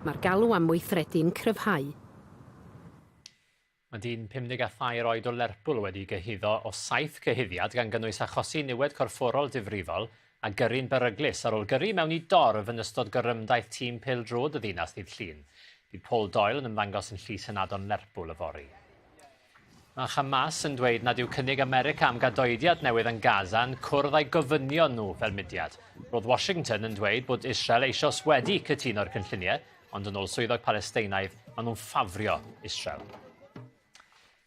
Mae'r galw am weithredu'n cryfhau. Mae dyn 53 oed o Lerpwl wedi'i gyhuddo o saith cyhuddiad gan gynnwys achosi niwed corfforol difrifol a gyrru'n beryglus ar ôl gyrru mewn i dorf yn ystod gorymdaith tîm pêl-droed y ddinas ddydd Llun. Bydd Paul Doyle yn ymddangos yn Llys Ynadon Lerpwl yfory. Mae Hamas yn dweud nad yw cynnig America am gadoediad newydd yn Gaza yn cwrdd â'i gofynion nhw fel mudiad. Roedd Washington yn dweud bod Israel eisoes wedi cytuno'r cynlluniau, ond yn ôl swyddog Palesteinaidd, maen nhw'n ffafrio Israel.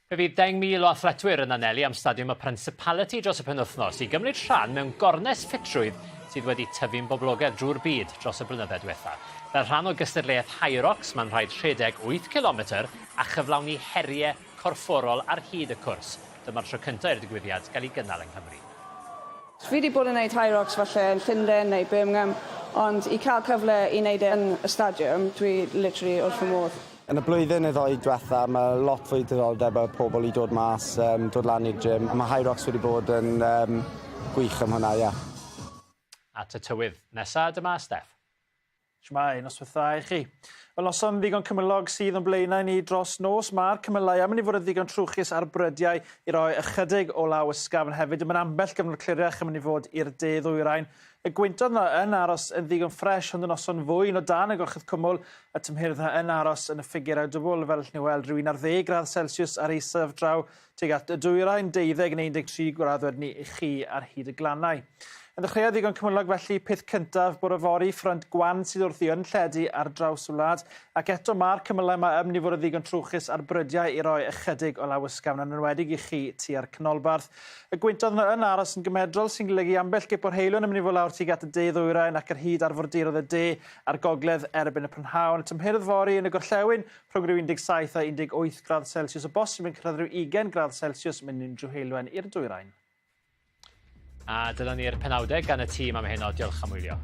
Fe fydd 10,000 o athletwyr yn anelu am Stadiwm y Principality dros y penwythnos i gymryd rhan mewn gornest ffitrwydd sydd wedi tyfu'n boblogaidd drwy'r byd dros y blynyddoedd diwetha. Fel rhan o gystadleuaeth Hyrox, mae'n rhaid rhedeg 8 cilometr a chyflawni heriau corfforol ar hyd y cwrs. Dyma'r tro cyntaf i'r digwyddiad gael ei gynnal yng Nghymru. Fi 'di bod yn neud Hyrox falle yn Llundain neu Birmingham ond i cael cyfle i neud e yn y stadiwm dwi literally wrth fy modd. Yn y blwyddyn neu ddoi dwetha ma' lot fwy diddordeb y pobl i dod mas yym dod lan i'r gym a ma' Hyrox wedi bod yn yym gwych am hwnna ie. At y tywydd nesa dyma Steff. Shwmae, noswaith dda i chi. Wel, noson ddigon cymylog sydd o'n blaenau ni dros nos. Mae'r cymylau am mynd i fod yn ddigon trwchus ar brydiau i roi ychydig o law ysgafn hefyd. Mae'n ambell gyfnod cliriach yn mynd i fod i'r de ddwyrain. Y gwyntoedd yna yn aros yn ddigon ffres, ond y noson fwyn o dan y gorchudd cwmwl, y tymheredd yna yn aros yn y ffigurau dwbl, fel allwn ni weld, rhyw 11 gradd Celsius ar isaf draw tuag at y dwyrain, 12 neu 13 gradd wedyn ni i chi ar hyd y glannau. Yn ddechreuad ddigon cymylog felly, peth cyntaf bore fory, ffrynt gwan sydd wrthi yn lledu ar draws y wlad, ac eto mae'r cymylau yma yn mynd i fod yn ddigon trwchus ar brydiau i roi ychydig o law ysgafn, yn enwedig i chi tua'r canolbarth. Y gwyntoedd yna yn aros yn gymedrol, sy'n golygu ambell gip o'r heulwen yn mynd i fod lawr tuag at y de ddwyrain ac ar hyd arfordiroedd y de a'r gogledd erbyn y prynhawn. Y tymheredd fory yn y gorllewin rhwng rhyw 17 a 18 gradd Celsius, o bosib yn cyrraedd rhyw 20 gradd Celsius mewn unrhyw heulwen i'r dwyrain. A dyna ni'r penawdau gan y tîm am heno. Diolch am wylio.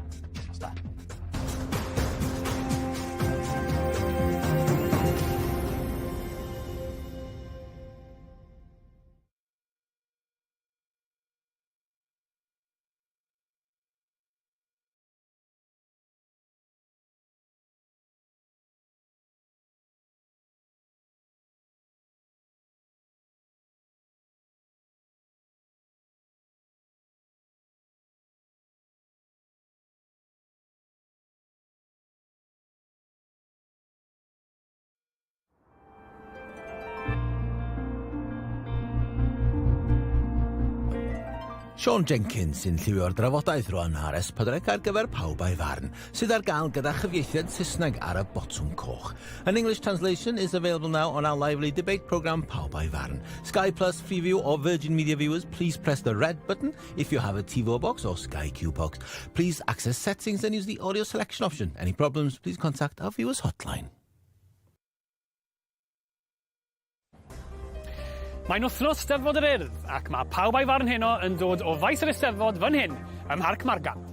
Nos da. Siôn Jenkins sy'n lliwio'r drafodaeth rwan ar S4C ar gyfer Pawb a'i Farn, sydd ar gael gyda chyfieithiad Saesneg ar y botwm coch. An English translation is available now on our lively debate programme Pawb a'i Farn. Sky Plus Freeview or Virgin Media viewers, please press the red button if you have a TiVo box or Sky Q box. Please access settings and use the audio selection option. Any problems, please contact our viewers hotline. Mae'n wythnos Steddfod yr Urdd ac mae pawb a'i farn heno yn dod o faes yr Eisteddfod fan hyn ym Mharc Margam.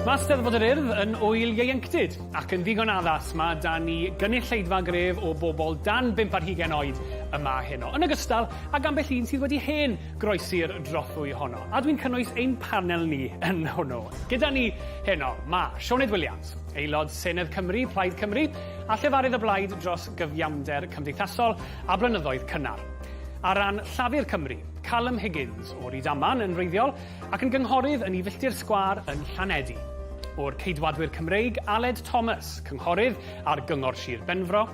Mae Steddfod yr Urdd yn ŵyl ieuenctid ac yn ddigon addas mae 'da ni gynulleidfa gref o bobl dan bump ar hugain oed yma heno, yn ogystal ag ambell un sydd wedi hen groesi'r drothwy honno. A dwi'n cynnwys ein panel ni yn hwnnw. Gyda ni heno mae Sioned Williams, Aelod Senedd Cymru, Plaid Cymru, a llefarydd y Blaid dros Gyfiawnder Cymdeithasol a Blynyddoedd Cynnar. Ar ran Llafur Cymru, Callum Higgins o Rydaman yn wreiddiol ac yn gynghorydd yn ei filltir sgwâr yn Llanedi. O'r Ceidwadwyr Cymreig, Aled Thomas, cynghorydd ar Gyngor Sir Benfro,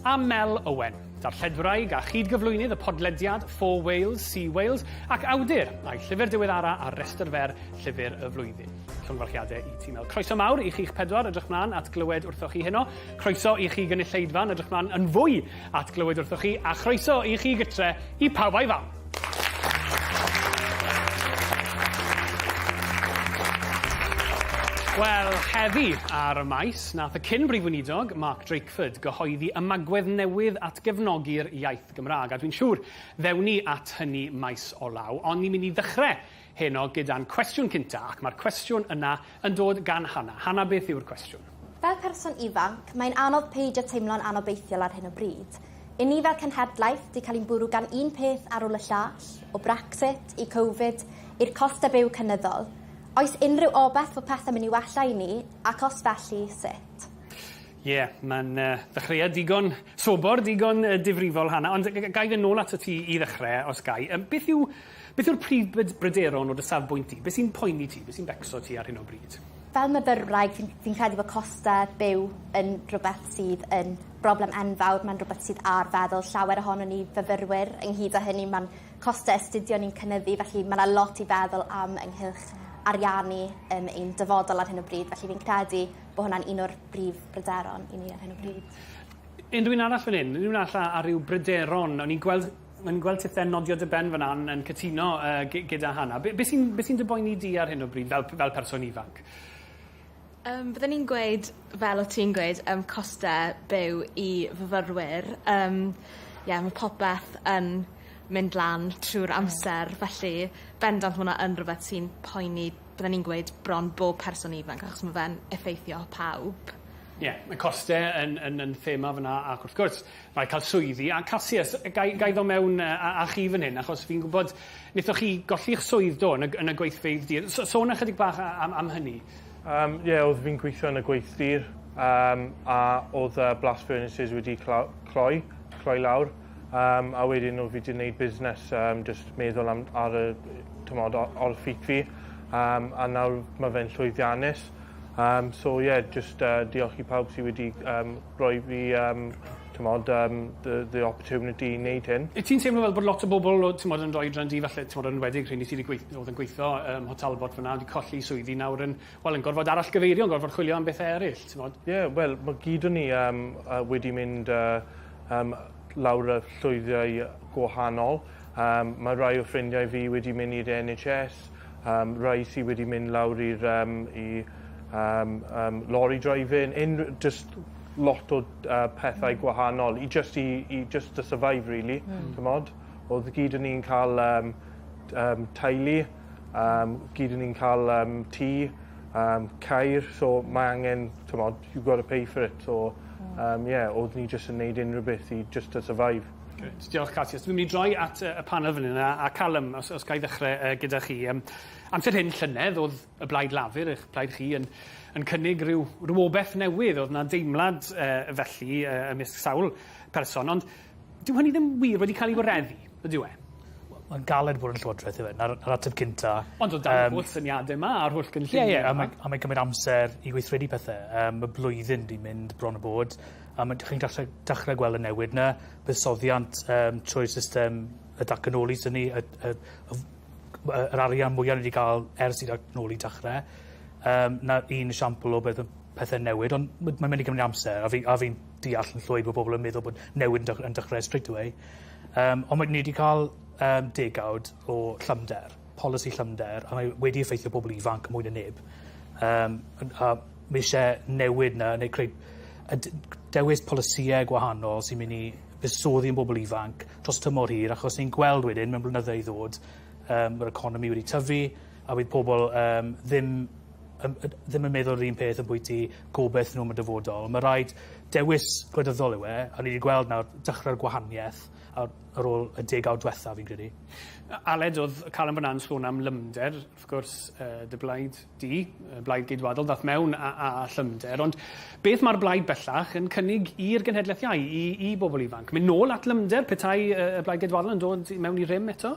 a Mel Owen, darlledwraig a chyd-gyflwynydd y podlediad For Wales, See Wales, ac awdur a'i llyfr diweddara ar restr fer Llyfr y Flwyddyn. Llongyfarchiadau i ti Mel. Croeso mawr i chi'ch pedwar, edrych mlaen at glywed wrthoch chi heno. Croeso i chi gynulleidfa, yn edrych mlaen yn fwy at glywed wrthoch chi, a chroeso i chi gytre i pawb a'i fam. Wel, heddi ar y maes, nath y cyn Brif Weinidog, Mark Drakeford, gyhoeddi ymagwedd newydd at gefnogi'r iaith Gymraeg, a dwi'n siŵr ddewn ni at hynny maes o law, ond ni'n mynd i ddechrau heno gyda'n cwestiwn cynta, ac mae'r cwestiwn yna yn dod gan Hannah. Hannah, beth yw'r cwestiwn? Fel person ifanc, mae'n anodd peidio teimlo'n anobeithiol ar hyn o bryd. I ni fel cenhedlaeth 'di cael ein bwrw gan un peth ar ôl y llall, o Brexit i Covid, i'r costau byw cynyddol. Oes unrhyw obaith fod pethau'n mynd i wella i ni, ac os felly, sut? Ie, yeah, mae'n uh, ddechreuad digon sobor, digon uh, difrifol, Hannah, ond ga i fynd nôl ato ti i ddechrau, os gai. Um, beth yw, beth yw'r prif bryderon o dy safbwynt di? Beth sy'n poeni ti? Beth sy'n becso ti ar hyn o bryd? Fel myfyrwraig, fi'n fi credu bod costau byw yn rhywbeth sydd yn broblem enfawr. Mae'n rhywbeth sydd ar feddwl llawer ohonon ni fyfyrwyr. Ynghyd â hynny, mae'n costau astudio ni'n cynyddu, felly mae 'na lot i feddwl am ynghylch ariannu um, ein dyfodol ar hyn o bryd. Felly fi'n credu bod hwnna'n un o'r brif bryderon i ni ar hyn o bryd. Unrhyw un arall fan hyn? Unrhyw un arall ar ryw bryderon? O'n i'n gweld Mae'n gweld tithen nodio dy ben fan yn yn cytuno uh, gyda Hannah. Be, be sy'n be sy dy boeni di ar hyn o bryd fel, fel person ifanc? Bydden ni'n gweud, fel o ti'n gweud, costau byw i fyfyrwyr. Um, yeah, mae popeth yn mynd lan trwy'r amser, felly bendant ma' hwnna yn rhywbeth sy'n poeni, bydden ni'n gweud, bron bob person ifanc, achos ma' fe'n effeithio pawb. Ie, yeah, mae costau yn, yn, yn thema fyna ac wrth gwrs mae cael swyddi. A Cassius, gai, gai ddod mewn a, a chi fan hyn, achos fi'n gwybod wnaethoch chi golli'ch swydd do yn y, yn y gweithfeydd dir. So, sôn ychydig bach am, am hynny. Ie, yeah, oedd fi'n gweithio yn y gweithdir a oedd blast furnaces wedi cloi, cloi lawr. A wedyn oedd fi wedi gwneud busnes, just meddwl am, ar y, tymod, ar y ffit fi. A nawr mae fe'n llwyddiannus. So yeah, just diolch i pawb sydd wedi rhoi fi tymod, the opportunity i wneud hyn. Wyt ti'n teimlo fel bod lot o bobl tymod, yn rhoi dran di, falle, tymod, yn enwedig rheini sydd wedi gweith, oedd yn gweithio Port Talbot fyna, wedi colli swyddi nawr yn, wel, yn gorfod arallgyfeirio, yn gorfod chwilio am bethau eraill, tymod? Ie, yeah, wel, mae gyd o'n ni wedi mynd lawr y llwyddiau gwahanol. Mae rai o ffrindiau fi wedi mynd i'r NHS, rai sydd wedi mynd lawr i'r i lorry driving, in, just lot o pethau gwahanol i just, i just to survive really, tymod. Oedd gyd o'n ni'n cael teulu, gyd o'n ni'n cael tŷ, ceir, so mae angen, tymod, you've got to pay for it. So, yeah, oedd ni just yn neud unrhyw beth i just to survive. Grêt. Diolch, Cassius. Dwi'n mynd i droi at y panel fan hyn a, a Callum, os, os ga i ddechrau gyda chi. Amser hyn llynedd oedd y Blaid Lafur, eich plaid chi, yn, yn cynnig rhyw rywbeth newydd. Oedd yna deimlad felly ymysg sawl person, ond dyw hynny ddim wir wedi cael ei wireddu, ydyw e? Mae'n galed bod yn llywodraeth yw e, na'r, na'r ateb cynta. Ond oedd dan holl syniadau yma a'r holl gynlluniau. Ie, ie, a mae'n mae cymryd amser i gweithredu pethau. Mae blwyddyn di mynd bron o bod, a mae chi'n dechrau, dechrau gweld y newid na, buddsoddiant trwy'r system y datganoli sy'n ni, y, y, y, yr arian mwyaf ni wedi cael ers i datganoli dechrau. Na un esiampl o beth pethau newid, ond mae'n mynd i gymryd amser, a fi'n fi deall yn llwyr bod bobl yn meddwl bod newid yn, yn dechrau straight away. Ond mae ni wedi cael degawd o llymder, polisi llymder, a mae wedi effeithio bobl ifanc mwy na neb. A mae eisiau newid na, neu creu dewis polisïau gwahanol sy'n mynd i buddsoddi yn bobl ifanc dros tymor hir, achos ni'n gweld wedyn mewn blynyddoedd i ddod, mae'r economi wedi tyfu, a bydd pobl ddim, ddim yn meddwl yr un peth yn bwyty gobeith nhw am y dyfodol. Mae rhaid dewis gwleidyddol yw e, a ni wedi gweld nawr dechrau'r gwahaniaeth ar, ar ôl y degawd diwetha fi'n credu. Aled, oedd Callum fan sôn am lymder, wrth gwrs, dy blaid di, y Blaid Geidwadol, ddath mewn a, a, a llymder, ond beth mae'r blaid bellach yn cynnig i'r genhedlaeth iau, i, i bobl ifanc? Mynd nôl at lymder petai y Blaid Geidwadol yn dod mewn i rym eto?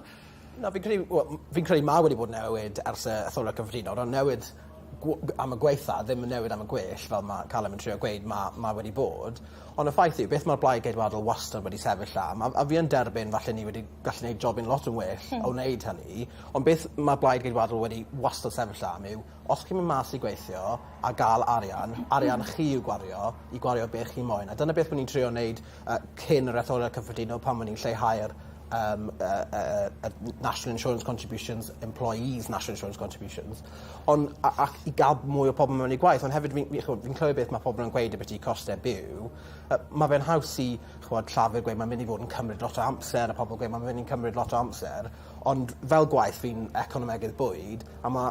Na, fi'n credu, well, fi'n credu mae wedi bod newid ers y etholiad cyffredinol, ond newid am y gweitha, ddim yn newid am y gwell, fel mae Callum yn trio gweud, mae, mae wedi bod. Ond y ffaith yw, beth mae'r Blaid Geidwadol wastad wedi sefyll am, a, a fi yn derbyn falle ni wedi gallu gwneud jobyn lot yn well o wneud hynny, ond beth mae'r Blaid Geidwadol wedi wastad sefyll am yw, os chi'n mynd mas i gweithio a gael arian, arian chi i'w gwario, i gwario beth chi moyn. A dyna beth o'n ni'n trio wneud cyn yr etholiad cyffredinol pan o'n ni'n lleihau'r um, National Insurance Contributions, Employees National Insurance Contributions, ond ac i gael mwy o pobl mewn i gwaith, ond hefyd fi'n fi, fi clywed beth mae pobl yn gweud ambiti costau byw, mae fe'n haws i ch'mod Llafur gweud mae'n mynd i fod yn cymryd lot o amser a pobl gweud mae'n mynd i'n cymryd lot o amser, ond fel gwaith fi'n economegydd bwyd a ma'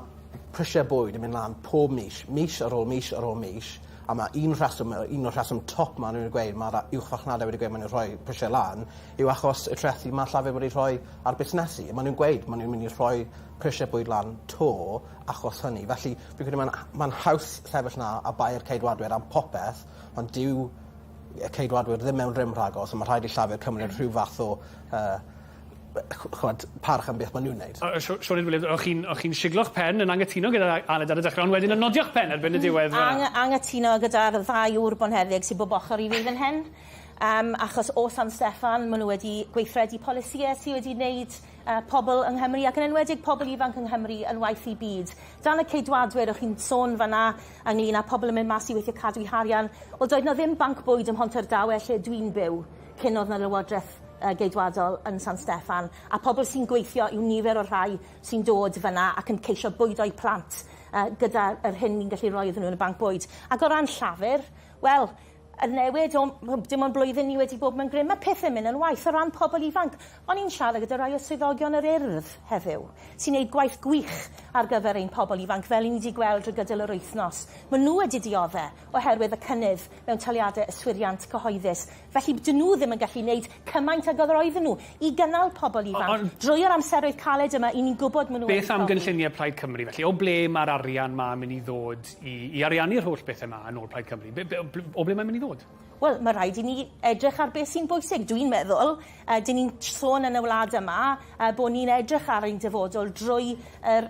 prisie bwyd yn mynd lan pob mis, mis ar ôl mis ar ôl mis, a ma' un rheswm yy un o'r rheswm top ma' nw'n gweud ma'r a- uwchfarchnadoedd wedi gweud ma' nw'n rhoi prisie lan yw achos y trethi ma' Llafur wedi rhoi ar busnesu. Ma' nw'n gweud ma' nw'n mynd i rhoi prisie bwyd lan 'to achos hynny. Felly fi'n credu ma'n ma'n haws sefyll 'na a bai'r Ceidwadwyr am popeth ond dyw y Ceidwadwyr ddim mewn rym rhagor so ma' rhaid i Llafur cymryd rhyw fath o yy ch'mod parch am beth ma' nw'n neud. Sioned Williams o'ch chi'n o'ch chi'n siglo'ch pen yn angytuno gyda Aled ar y dechre ond wedyn yn nodio'ch pen erbyn y diwedd fel 'a. Angytuno gyda'r ddau ŵr bonheddig sy bob ochor i fi fan hyn. Yym achos o San Steffan ma' n'w wedi gweithredu polisïe sy wedi neud pobl yng Nghymru ac yn enwedig pobl ifanc yng Nghymru yn waeth i byd. Dan y Ceidwadwyr o'ch chi'n sôn fan 'na ynglŷn â pobl yn mynd mas i weithio cadw 'u harian. Wel doedd 'na ddim banc bwyd ym Mhontardawe lle dwi'n byw cyn o'dd 'na Lywodreth yy Geidwadol yn San Steffan a pobl sy'n gweithio yw nifer o'r rhai sy'n dod fan 'na ac yn ceisio bwydo'u plant yy gyda yr hyn ni'n gallu roi iddyn nhw yn y banc bwyd. Ac o ran Llafur, wel, y newid o dim ond blwyddyn ni wedi bod mewn grym, ma' pethe'n mynd yn waeth o ran pobl ifanc. O'n i'n siarad gyda rai o swyddogion yr Urdd heddiw, sy'n neud gwaith gwych ar gyfer ein pobl ifanc, fel 'yn ni 'di gweld drwy gydol yr wythnos. Ma' nhw wedi diodde oherwydd y cynnydd mewn taliade yswiriant cyhoeddus. Felly 'dyn nhw ddim yn gallu neud cymaint ag o'dd roedden nhw i gynnal pobl ifanc drwy yr amseroedd caled yma 'yn ni'n gwbod ma' nhw Beth am gynllunie Plaid Cymru felly? O ble ma'r arian 'ma yn myn' i ddod i i ariannu'r holl bethe 'ma yn ôl Plaid Cymru? Be- be- o ble mae'n mynd i ddod? Wel, mae rhaid i ni edrych ar beth sy'n bwysig. Dwi'n meddwl, dyn ni'n sôn yn y wlad yma bod ni'n edrych ar ein dyfodol drwy yr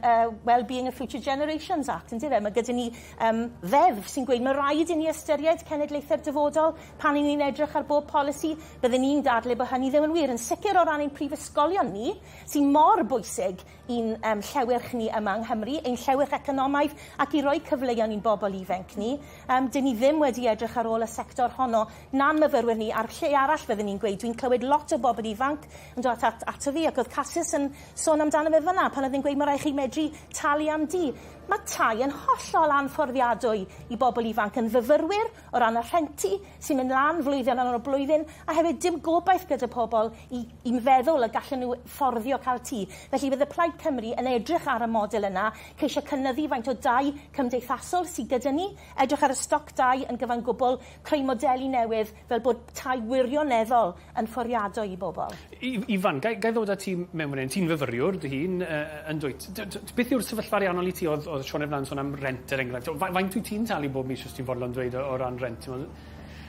Wellbeing of Future Generations Act, yndyfe? Mae gyda ni ddeddf sy'n gweud mae rhaid i ni ystyried cenedlaethau'r dyfodol pan 'yn ni'n edrych ar bob polisi. Bydden ni'n dadlau bod hynny ddim yn wir. Yn sicr o ran ein prifysgolion ni, sy'n mor bwysig i'n yym llewyrch ni yma yng Nghymru, ein llewyrch economaidd ac i roi cyfleon i'n bobl ifainc ni. Yym 'dyn ni ddim wedi edrych ar ôl y sector honno na'n myfyrwyr ni a'r lle arall fydden i'n gweud dwi'n clywed lot o bobl ifanc yn dod at ato fi ac o'dd Cassius yn sôn amdano fe fynna pan o'dd e'n gweud ma' rai' chi medru talu am dŷ. Ma' tai yn hollol anfforddiadwy i bobl ifanc yn fyfyrwyr o ran y rhenti sy'n mynd lan flwyddyn ar ôl blwyddyn a hefyd dim gobaith gyda pobl i i feddwl y gallen nhw fforddio cael tŷ. Felly fydde Plaid Cymru yn edrych ar y model yna, ceisio cynyddu faint o dai cymdeithasol sy gyda ni, edrych ar y stoc dai yn gyfan gwbl, creu modeli newydd fel bod tai wirioneddol yn fforddiadwy i bobl. Ifan, ga i ddod â ti mewn fan hyn? Ti'n fyfyriwr dy hun yn dwyt? Beth yw'r sefyllfa ariannol i ti? O'dd o'dd Sioned flan sôn am rent er enghraifft. Faint wyt ti'n talu bob mis os ti'n fodlon dweud o o ran rent t'mod?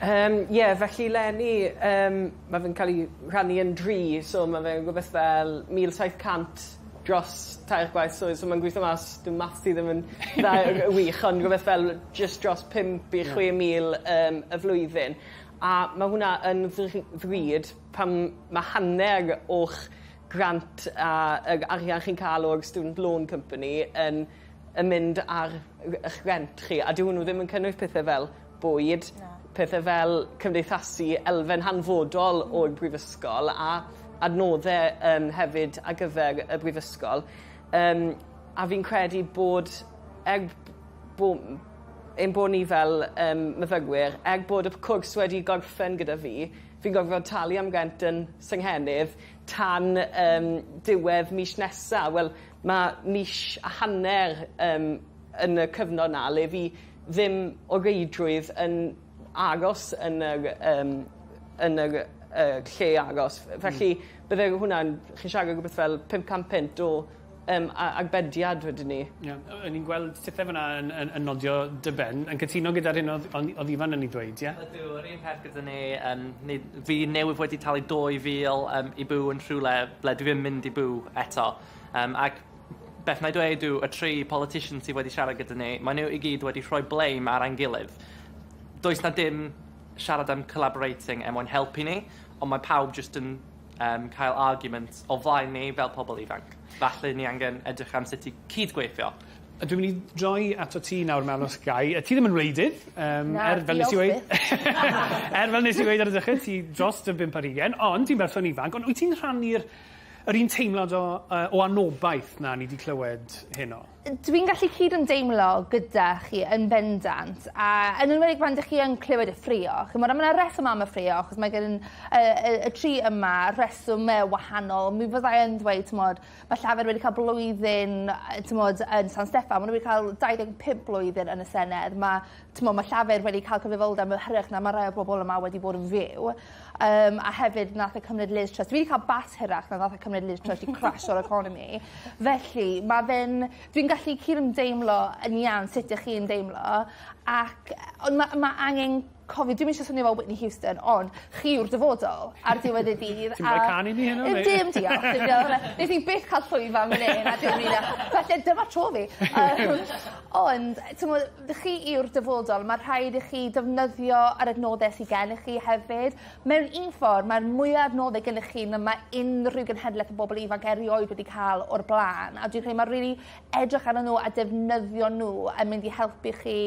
Yym ie felly leni yym ma' fe'n ca'l 'i rhannu yn dri so ma' fe'n rwbeth fel 1,700 dros tair gwaith so so ma'n gwitho mas dyw maths fi ddim yn dda wych ond rwbeth fel jyst dros pump i 6,000 yym y flwyddyn. A ma' hwnna yn ddrud pan ma' hanner o'ch grant a yr arian chi'n ca'l o'r student loan company yn yn mynd ar 'ych rent chi a dyw wnnw ddim yn cynnwys pethe fel bwyd. Na. Pethe fel cymdeithasu elfen hanfodol o'r brifysgol a adnodde yym hefyd ar gyfer y brifysgol. Yym a fi'n credu bod er bo' ein bo' ni fel yym myfyrwyr er bod y cwrs wedi gorffen gyda fi fi'n gorfod talu am rent yn Senghennydd tan yym diwedd mis nesa. Wel ma' mis a hanner yym yn y cyfnod 'na le fi ddim o reidrwydd yn aros yn yr yym yn yr yy lle aros. Felly bydde hwnna'n chi'n siarad rwbeth fel 500 punt o yym arbediad wedyn 'ny. Ie o'n i'n gweld tithe fyn 'na yn yn yn nodio dy ben yn cytuno gyda'r hyn o'dd o'n o'dd Ifan yn 'i ddweud ie? Ydw yr un peth gyda ni yym ni fi newydd wedi talu 2,000 yym i byw yn rhywle ble dwi ddim mynd i byw eto. Yym ag beth 'nai dweud yw y tri politician sy wedi siarad gyda ni mae n'w i gyd wedi rhoi blame ar ein gilydd. Does 'na dim siarad am collaborating er mwyn helpu ni on' mae pawb jyst yn yym cael argument o flaen ni fel pobol ifanc. Falle ni angen edrych am sut i cydgweithio. A dwi'n mynd i droi ato ti nawr Mel os ga i. Ti ddim yn wleidydd yym Na, er fel nes i diolch weud byth. er fel nes i weud ar y dechre ti dros dy bump ar hugen ond ti'n berson ifanc ond wyt ti'n rhannu'r yr un teimlad o yy o anobaith 'na ni 'di clywed heno? Dwi'n gallu cyd-ymdeimlo gyda chi yn bendant a yn enwedig pan 'dych chi yn clywed y ffrio ch'mod a ma' 'na reswm am y ffrio achos mae gen y y y tri yma rhesyme wahanol mi fyddai yn dweud t'mod ma' Llafur wedi ca'l blwyddyn yy t'mod yn San Steffan ma' n'w wedi ca'l 25 blwyddyn yn y Senedd ma' t'mo' ma' Llafur wedi ca'l cyfrifoldeb mwy hyrach na ma' rai o'r bobol yma wedi bod yn fyw. Yym a hefyd nath e cymryd Liz Truss dwi 'di ca'l bas hirach na nath e cymryd Liz Truss i crasho'r economi. Felly ma' fe'n dwi'n gallu cyd-ymdeimlo yn iawn sut 'dych chi'n deimlo ac yy on' ma' ma' angen cofio dwi'm isie swnio fel Whitney Houston ond chi yw'r dyfodol ar diwedd y dydd a... Ti'n moyn canu i ni heno neu? Dim diolch dim diolch. Nes i byth ca'l llwyfan fan 'yn a dim rili falle dyma tro fi. Yym ond t'mo' chi yw'r dyfodol ma' rhaid i chi defnyddio yr adnodde sy gennych chi hefyd. Mewn un ffor ma'r mwya adnodde gennych chi na ma' unrhyw genhedleth o bobol ifanc erioed wedi ca'l o'r bla'n a dwi'n credu ma' rili edrych arnyn n'w a defnyddio n'w yn mynd i helpu chi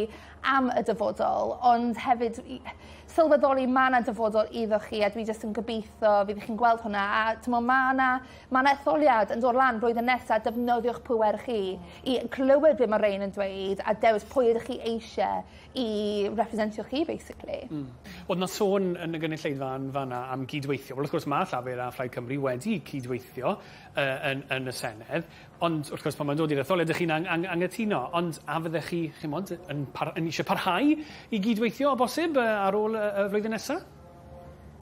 am y dyfodol ond hefyd i sylweddoli ma' 'na dyfodol iddo chi a dwi jyst yn gobitho fydd chi'n gweld hwnna a t'mo' ma' 'na ma' 'na etholiad yn dod lan blwyddyn nesa defnyddiwch pŵer chi i clywed be' ma' rein yn dweud a dewis pwy ydych chi eisie i representio chi basically. Hmm. O'dd 'na sôn yn y gynulleidfa yn fan 'na am gydweithio. Wel wrth gwrs ma' Llafur a Phlaid Cymru wedi cydweithio yy yn yn y Senedd. Ond wrth gwrs pan mae'n dod i'r etholiad 'dych chi'n ang- ang- angytuno ond a fyddech chi ch'mod yn par- yn isie parhau i gydweithio o bosib yy ar ôl y y flwyddyn nesa?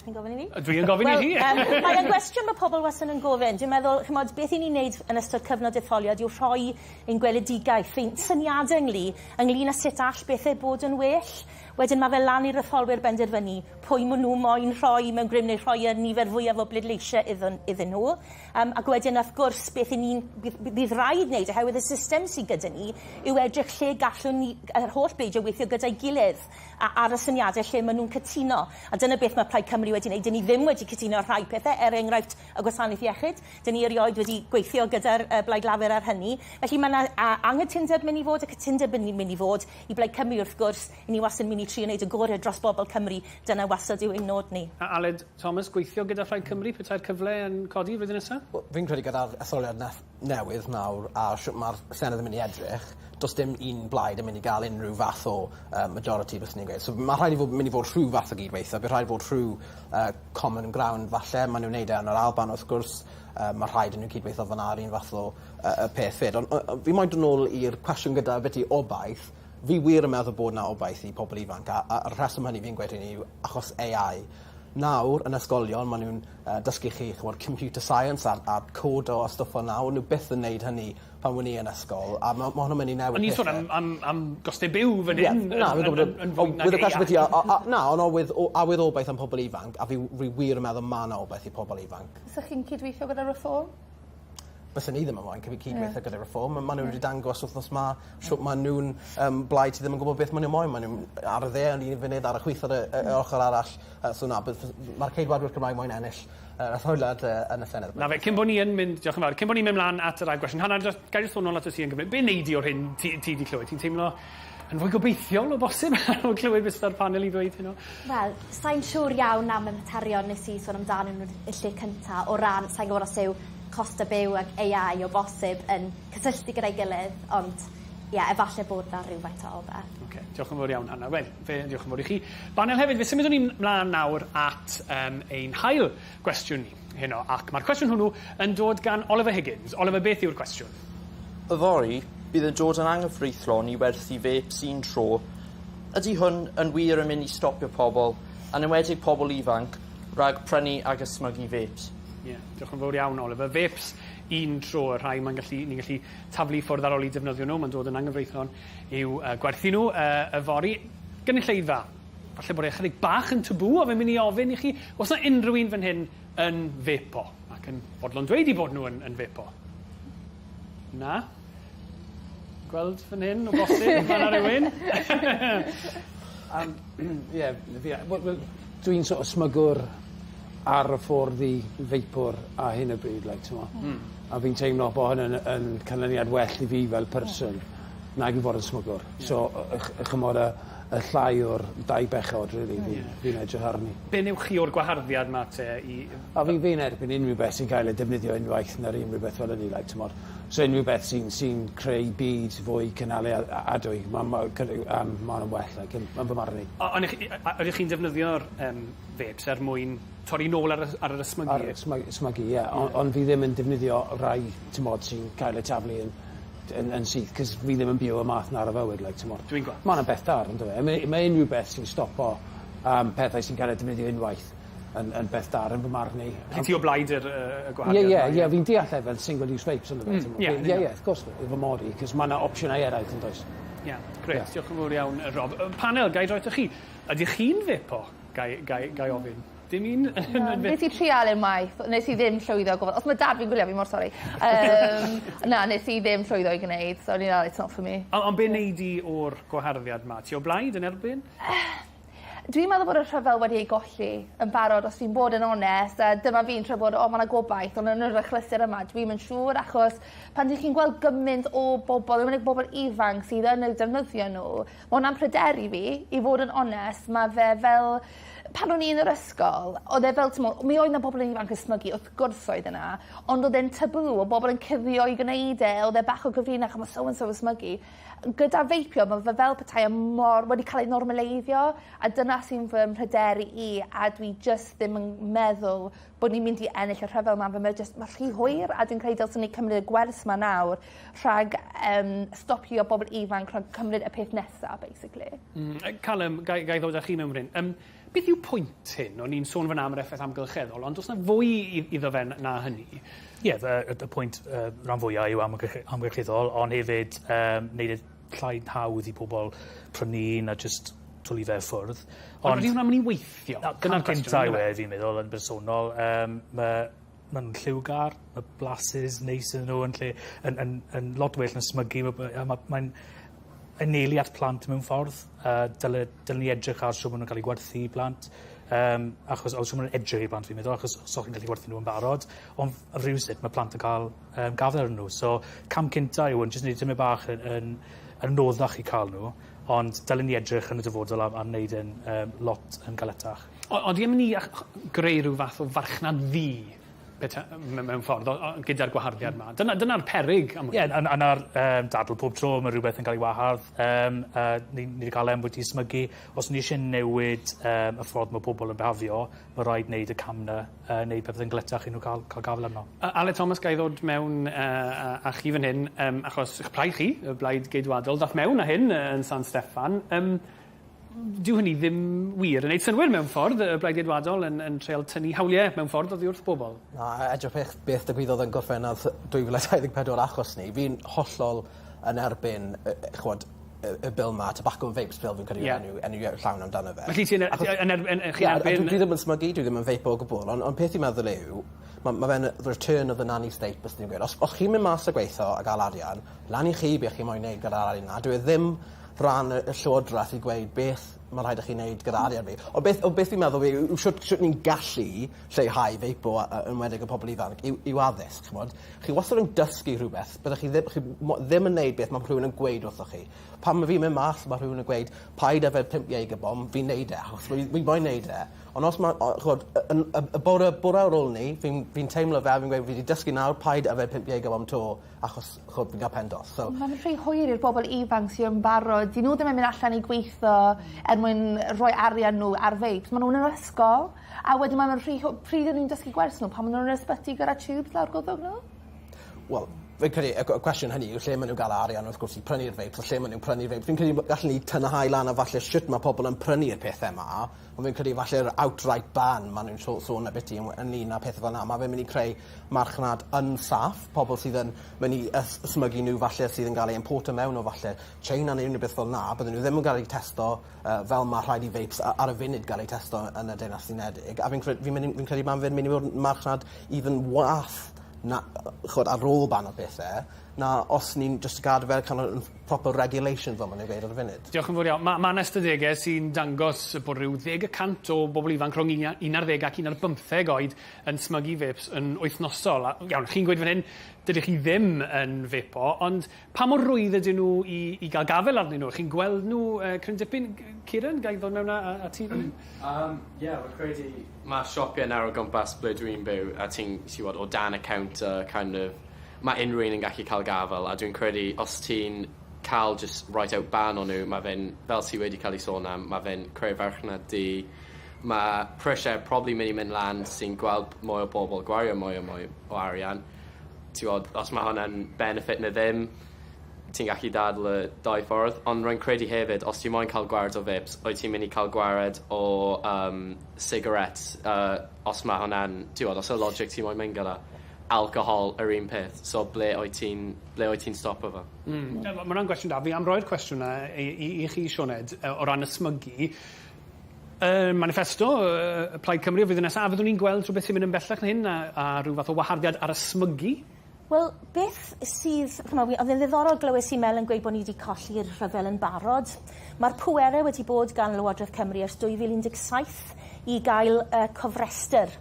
Chi'n gofyn i fi? Dwi yn gofyn i chi. Wel yym mae e'n gwestiwn ma' pobol wastad yn gofyn. Dwi'n meddwl ch'mod beth 'yn ni'n neud yn ystod cyfnod etholiad yw rhoi ein gweledigaeth ein syniade ynglu ynglŷn â sut all bethe bod yn well. Wedyn ma' fe lan i'r etholwyr benderfynu pwy ma' nw moyn rhoi mewn grym neu rhoi y nifer fwyaf o bleidleise iddon iddyn nhw. Yym ac wedyn wrth gwrs beth 'yn ni'n bydd bydd raid wneud oherwydd y system sy gyda ni yw edrych lle gallwn ni yr holl bleidiau weithio gyda'i gilydd a ar y syniade lle ma' nw'n cytuno. A dyna beth ma' Plaid Cymru wedi wneud. 'Dyn ni ddim wedi cytuno ar rhai pethe er enghraifft y gwasanaeth iechyd. 'Dyn ni erioed wedi gweithio gyda'r yy Blaid Lafur ar hynny. Felly ma' 'na a- anghytundeb myn' i fod a cytundeb yn myn' i fod. I Blaid Cymru wrth gwrs 'yn ni wastad yn myn' i trio neud y gore dros bobol Cymru. Dyna wastad yw ein nod ni. A Aled Thomas, gweithio gyda Phlaid Cymru petai'r cyfle yn codi flwyddyn nesa? Wel fi'n credu gyda'r etholiad neth- newydd nawr a shwt ma'r Senedd yn mynd i edrych do's dim un blaid yn mynd i ga'l unryw fath o yy majority byswn i'n gweud. So ma' rhaid i fod myn' i fod rhyw fath o gydweitho by' rhaid fod rhyw yy common ground falle ma' nw'n neud e yn yr Alban wrth gwrs yy ma' rhaid i n'w cydweitho fan 'na yr un fath o yy y peth 'fyd on' o- o- fi moyn dod nôl i'r cwestiwn gyda byti obaith. Fi wir yn meddwl bod 'na obaith i pobol ifanc a a a'r rheswm hynny fi'n gweud hynny yw achos Ay Eye. Nawr yn ysgolion ma' nw'n yy dysgu chi ch'mod computer science a a codo a stwff fel 'na o'n n'w byth yn neud hynny pan o'n i yn ysgol a ma' ma' hwnna myn' i newid O'n i'n sôn pethe. am am am goste byw fan hyn. Ie na fi'n gwbod yn yn fwy nag With y Ay cwestiwn Eye. byti o a na on' o with o awydd obaith am pobol ifanc a fi w- fi wir yn meddwl ma' 'na obaith i pobol ifanc. Sych chi'n cydweithio gyda Reform? Bysen i ddim yn moyn cyf- cydweithio gyda Reform ma' ma' n'w wedi dangos wthnos 'ma shwt ma' nw'n yym blaid sy ddim yn gwbo beth ma' n'w moyn ma' nw'n ar y dde yn un funud ar y chwith ar y y y ochor arall yy so na bydd ma'r Ceidwadwyr Cymraeg moyn ennill yr etholiad yy yn y Senedd. 'Na fe cyn bo' ni yn mynd diolch yn fawr cyn bo' ni'n mynd mlan at yr ail gwestiwn Hannah jyst gai jyst ddo' nôl atat ti yn gyflym. Be' wnei di o'r hyn ti ti 'di clywed? Ti'n teimlo yn fwy gobeithiol o bosib ar ôl clywed be' sydd ar panel i ddweud heno? Wel sai'n siŵr iawn am y materion nes i sôn amdanyn nw'n y lle cynta o ran sai'n gwbod os yw coste byw ag Ay Eye o bosib yn cysylltu gyda'i gilydd ond ie efalle bod 'na rywfaint o obeth. Oce diolch yn fowr iawn Hannah. Wel fe diolch yn fowr i chi. Banel hefyd fe symudwn ni mlan nawr at yym ein hail gwestiwn ni heno ac ma'r cwestiwn hwnnw yn dod gan Oliver Higgins. Oliver beth yw'r cwestiwn? Yfory, bydd yn dod yn anghyfreithlon i werthu vapes un tro. Ydy hwn yn wir yn mynd i stopio pobl, yn enwedig pobl ifanc, rhag prynu ag ysmygu vapes? Ie, diolch yn fowr iawn Oliver. Vapes un tro, y rhai mae'n gallu, ni'n gallu taflu i ffwrdd ar ôl i defnyddio nhw, mae'n dod yn anghyfreithlon i'w uh, gwerthu nhw uh, yfory. Gynulleidfa, falle bod e ychydig bach yn tabŵ, a fi'n mynd i ofyn i chi, os na unrhyw un fan hyn yn vapo, ac yn fodlon dweud i bod nhw yn, yn vapo? Na? Gweld fan hyn o bosib, ma' 'na rywun. Yym ie fi wel wel dwi'n sort of smygwr ar y ffordd i feipwr ar hyn o bryd like t'mo'? Hmm. A fi'n teimlo bo' hwn yn yn canlyniad well i fi fel person. nag i fod yn smygwr. Yeah. So, chymod, y, y llai o'r dau bechod, really, yeah. fi'n fi edrych arni. Be newch chi o'r gwaharddiad ma te i... A fi'n fi erbyn unrhyw beth sy'n cael ei defnyddio unwaith na'r unrhyw beth fel yni, like, t'mod. So unrhyw beth sy'n sy creu byd fwy cynaliadwy, mae'n ma, ma well, like, yn, yn fy marn i. Ond ydych chi'n defnyddio'r um, vapes er mwyn torri nôl ar, ar yr ysmygu? Ar ysmygu, ie. Yeah. Ond on fi ddim yn defnyddio rai, t'mod, sy'n cael eu taflu yn yn, yn syth, cos fi ddim yn byw y math 'na o fywyd, like, t'mod. Dwi'n gweld. Ma' wnna'n beth da, on'd yw e? Mae, mae unrhyw beth sy'n stopo um, pethau sy'n cael eu defnyddio unwaith yn, yn beth da yn fy marn i. Felly ti o blaid yr y gwaharddiad? Ie, ie, ie, fi'n deall e fel single use vapes, on'd yfe? Ie, ie, ie, wrth gwrs, fy mod i, cos mae yna opsiynau eraill yn does. Ie, grêt, yeah. diolch yn fawr iawn, Rob. Panel, gai droi ato chi. Ydych chi'n vapo? Gai, gai, gai ofyn. Dim un yn Na, nes i trial unwaith, nes i ddim llwyddo gofod. Os mae dad fi'n gwylio fi mor sori. Um, na, nes i ddim llwyddo i gwneud, so o'n i'n it's not for me. Ond on be wneud di o'r gwaharddiad ma? Ti o blaid yn erbyn? Dwi'n meddwl bod y rhyfel wedi ei golli yn barod, os fi'n bod yn onest, a dyma fi'n trio bod, o, mae yna gobaith, ond yn yr achlysur yma, dwi'n yn siŵr, achos pan dych chi'n gweld gymaint o bobl, yn enwedig bobl ifanc sydd yn eu defnyddio nhw, mae hwnna'n pryderu fi, i fod yn onest, mae fe fel pan o'n i yn yr ysgol, oedd e fel, t'mo', mi oedd 'na bobl yn ifanc yn smygu, wrth gwrs oedd yna, ond oedd e'n tabŵ, o bobl yn cuddio i gwneud e, oedd e bach o gyfrinach, o ma' so and so yn smygu. Gyda feipio, mae fe fel petai e mor wedi cael ei normaleiddio, a dyna sy'n fy mhryderu i, a dwi jyst ddim yn meddwl bod ni'n mynd i ennill y rhyfel 'ma, fe mae jyst, ma' rhy hwyr, a dwi'n credu dylswn ni cymryd y gwers 'ma nawr rhag um, stopio bobl ifanc rhag cymryd y peth nesa, basically. Callum, gai, gai ddod â chi mewn fan hyn. Um, beth yw pwynt hyn? O'n i'n sôn fan am yr effaith amgylcheddol, ond does na fwy iddo fe na hynny? Ie, yeah, y, y, y pwynt rhan fwyaf yw amgylcheddol, ond hefyd um, neud e llai hawdd i pobl prynu un a just twlu fe ffwrdd. Ond ydy hwnna'n mynd i weithio? Dyna'r cynta yw e, fi'n meddwl, yn bersonol. Um, mae ma nhw'n lliwgar, mae blasus neis yn nhw yn lle, yn, yn, yn lot well na smygu. Mae'n ma, ma anelu at plant mewn ffordd. Dyle, dyle ni edrych ar siwr maen nhw'n cael eu gwerthu i blant. Um, achos, o, siwr maen nhw'n edrych i blant fi'n meddwl, achos so chi'n gallu gwerthu nhw yn barod. Ond rhywsut mae plant yn cael um, gafael arnyn nhw. So cam cynta yw yn jyst wneud tymed bach yn, yn, yn anoddach i cael nhw. Ond dylen ni edrych yn y dyfodol am, am wneud yn um, lot yn galetach. Ond i mynd i greu rhyw fath o farchnad ddu mewn ffordd o, o, gyda'r gwaharddiad yma. Dyna, dyna'r peryg am Ie, yeah, yna'r um, dadl pob tro mae rhywbeth yn cael ei wahardd. Um, ni, ni wedi cael e ambwyti smygu. Os ni eisiau newid um, y ffordd mae pobl yn behafio, mae rhaid wneud y cam na, wneud pethau'n gletach i nhw cael, cael gafael arno. Aled Thomas, ga i ddod mewn uh, a chi fan hyn, um, achos eich plaid chi, y blaid geidwadol, dath mewn â hyn yn San Steffan. Um, dyw hynny ddim wir yn neud synnwyr mewn ffordd, y Blaid Geidwadol yn, yn treial tynnu hawliau mewn ffordd oddi wrth bobl. Na, edrych beth, beth digwyddodd yn Gorffennaf 2024 achos ni. Fi'n hollol yn erbyn, chwod, y, y bil ma, tobacco and vapes bill fi'n credu yeah. enw, enw llawn amdano fe. Felly ti'n yn, yn, yn, chi'n erbyn... Dwi, dwi ddim yn smygu, dwi ddim yn vape o gwbl, ond on peth i'n meddwl yw, mae ma fe'n the return of the nanny state, bys ni'n gweud. Os, os chi'n mynd mas a gweithio a gael arian, lan i chi beth chi'n moyn neud gyda'r arian na. Dwi e ddim rhan y y llywodrath i gweud beth ma' rhaid i chi neud gyda arian fi. Ond beth ond beth fi'n meddwl fi yw yw shwt shwt ni'n gallu lleihau feipo a a enwedig y pobol ifanc yw yw addysg ch'mod? Chi wastad yn dysgu rhwbeth byddech chi ddim chi mo- ddim yn neud beth ma' rhywun yn gweud wrthoch chi. Pan ma' fi'n mynd mas ma' rhywun yn gweud paid yfed pump Jaeger bomb fi'n neud e achos fi fi moyn neud e. Ond os ma' o ch'od y yn y y bore bore ar ôl 'ny fi'n fi'n teimlo fe a fi'n gweud fi 'di dysgu nawr paid yfed pump Jaeger bomb 'to achos ch'od fi'n ga'l pen dost so... Ma'n rhy hwyr i'r bobol ifanc sy yn barod 'dyn n'w ddim yn mynd allan i gweitho er mwyn rhoi arian n'w ar vapes ma' nw'n yr ysgol a wedyn ma' nw'n rhy hw- pryd 'yn ni'n dysgu gwers n'w pan ma' nw'n yr ysbyty gyda tubes lawr gwddwg n'w? Wel fi'n credu y gw- y cwestiwn hynny yw lle ma' nw'n ga'l arian wrth gwrs i prynu'r vapes a lle ma' nw'n prynu'r vapes. Fi'n credu bo' gallwn ni tynhau lan a falle shwt ma' pobol yn prynu'r pethe 'ma ond fi'n credu falle'r outright ban ma' nw'n sô- sôn ambyti yn we- ynglŷn â pethe fel 'na ma' fe'n myn' i creu marchnad unsaff, pobol sydd yn myn' i ysmygu n'w falle sydd yn ga'l eu importo mewn o falle China neu unryw beth fel 'na bydden n'w ddim yn ga'l eu testo yy fel ma' rhaid i vapes ar y funud ga'l eu testo yn y Deyrnas Unedig a fi'n cre- fi'n myn' i fi'n credu ma' fe'n myn' i fod yn marchnad even wath na ch'od ar ôl bano pethe. na os ni'n jyst gadw fel kind of proper regulation fel ma' nw'n gweud ar y funud. Diolch yn fawr iawn. Ma' ma' 'na ystadege sy'n dangos bod rhyw 10% o bobl ifanc rhwng un a 11 ac 15 oed yn smygu vapes yn wythnosol. A iawn, chi'n gweud fan hyn, dydych chi ddim yn vapo, ond pa mor rwydd ydyn nhw i, i gael gafael arnyn nhw? Chi'n gweld nhw uh, cryn dipyn? Kieran, ga i ddod mewn a, a, a ti fan hyn? Um, yeah, fi'n credu mae siopau nawr o gwmpas ble dwi'n byw a ti'n ti'n o dan y counter kind of mae unrhyw un yn gallu cael gafael a dwi'n credu os ti'n cael just right out ban o nhw, mae fe'n, fel ti wedi cael ei sôn am, mae fe'n creu farchnad du, mae prisiau probably mynd i mynd lan sy'n gweld mwy o bobl gwario mwy o mwy o arian. Ti'n gwybod, os mae hwnna'n benefit neu ddim, ti'n gallu dadl y dau ffordd, ond rwy'n credu hefyd, os ti'n moyn cael gwared o vapes, wyt ti'n mynd i cael gwared o um, cigarettes, os mae hwnna'n, ti'n gwybod, os y logic ti'n moyn mynd gyda alcohol yr un peth, so ble wyt ti'n ble wyt ti'n stopo fo? Mm. Mae hwnna'n gwestiwn da. Fi am roi'r cwestiwn 'na i i i chi Sioned o ran ysmygu. Y manifesto yy Plaid Cymru y flwyddyn nesa, a fyddwn ni'n gweld rhywbeth sy'n mynd yn bellach na hyn a a rhyw fath o waharddiad ar ysmygu? Wel beth sydd ch'mo' wi o'dd e'n ddiddorol glywes i Mel yn gweud bo' ni 'di colli'r rhyfel yn barod. Ma'r pwere wedi bod gan Lywodraeth Cymru ers 2017 i gael y cofrestyr.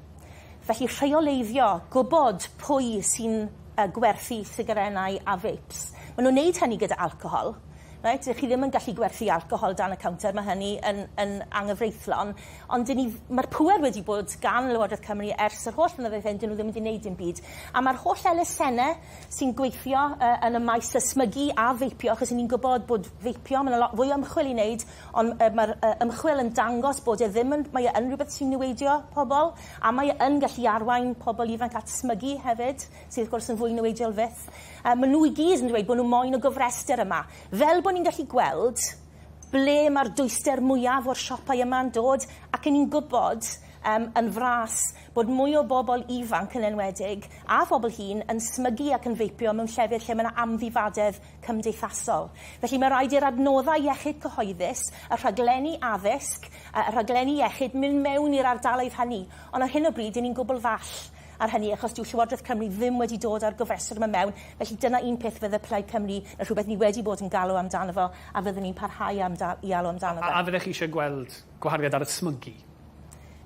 Felly rheoleiddio, gwbod pwy sy'n yy gwerthu sigarennau a vapes. Ma' nw'n neud hynny gyda alcohol. Reit, 'dych chi ddim yn gallu gwerthu alcohol dan y cownter, ma' hynny yn yn angyfreithlon, ond 'dyn ni ma'r pŵer wedi bod gan Lywodraeth Cymru ers yr holl flynyddoedd hyn, 'dyn nhw ddim wedi neud dim byd. A ma'r holl elusenne sy'n gweithio yy yn y maes ysmygu a feipio, achos 'yn ni'n gwbod bod feipio, ma' 'na lot fwy o ymchwil i neud, ond yy ma'r yy ymchwil yn dangos bod e ddim yn mae e yn rwbeth sy'n niweidio pobol, a mae e yn gallu arwain pobol ifanc at smygu hefyd, sydd wrth gwrs yn fwy niweidiol fyth. Yy ma' nhw i gyd yn dweud bo' nhw moyn y gofrester yma. Fel bo' ni'n gallu gweld ble ma'r dwyster mwyaf o'r siopau yma'n dod ac 'yn ni'n gwbod yym yn fras bod mwy o bobol ifanc yn enwedig a phobol hŷn yn smygu ac yn feipio mewn llefydd lle ma' 'na amddifadedd cymdeithasol. Felly ma' raid i'r adnoddau iechyd cyhoeddus, y rhaglenni addysg, y rhaglenni iechyd mynd mewn i'r ardaloedd hynny. Ond ar hyn o bryd 'yn ni'n gwbl ddall ar hynny achos dyw Llywodraeth Cymru ddim wedi dod â'r gofrestr yma mewn, felly dyna un peth fydde Plaid Cymru yn rhywbeth ni wedi bod yn galw amdano fo a fyddwn ni'n parhau amda- i alw amdano fe. A a fyddech chi eisiau gweld gwaharddiad ar ysmygu?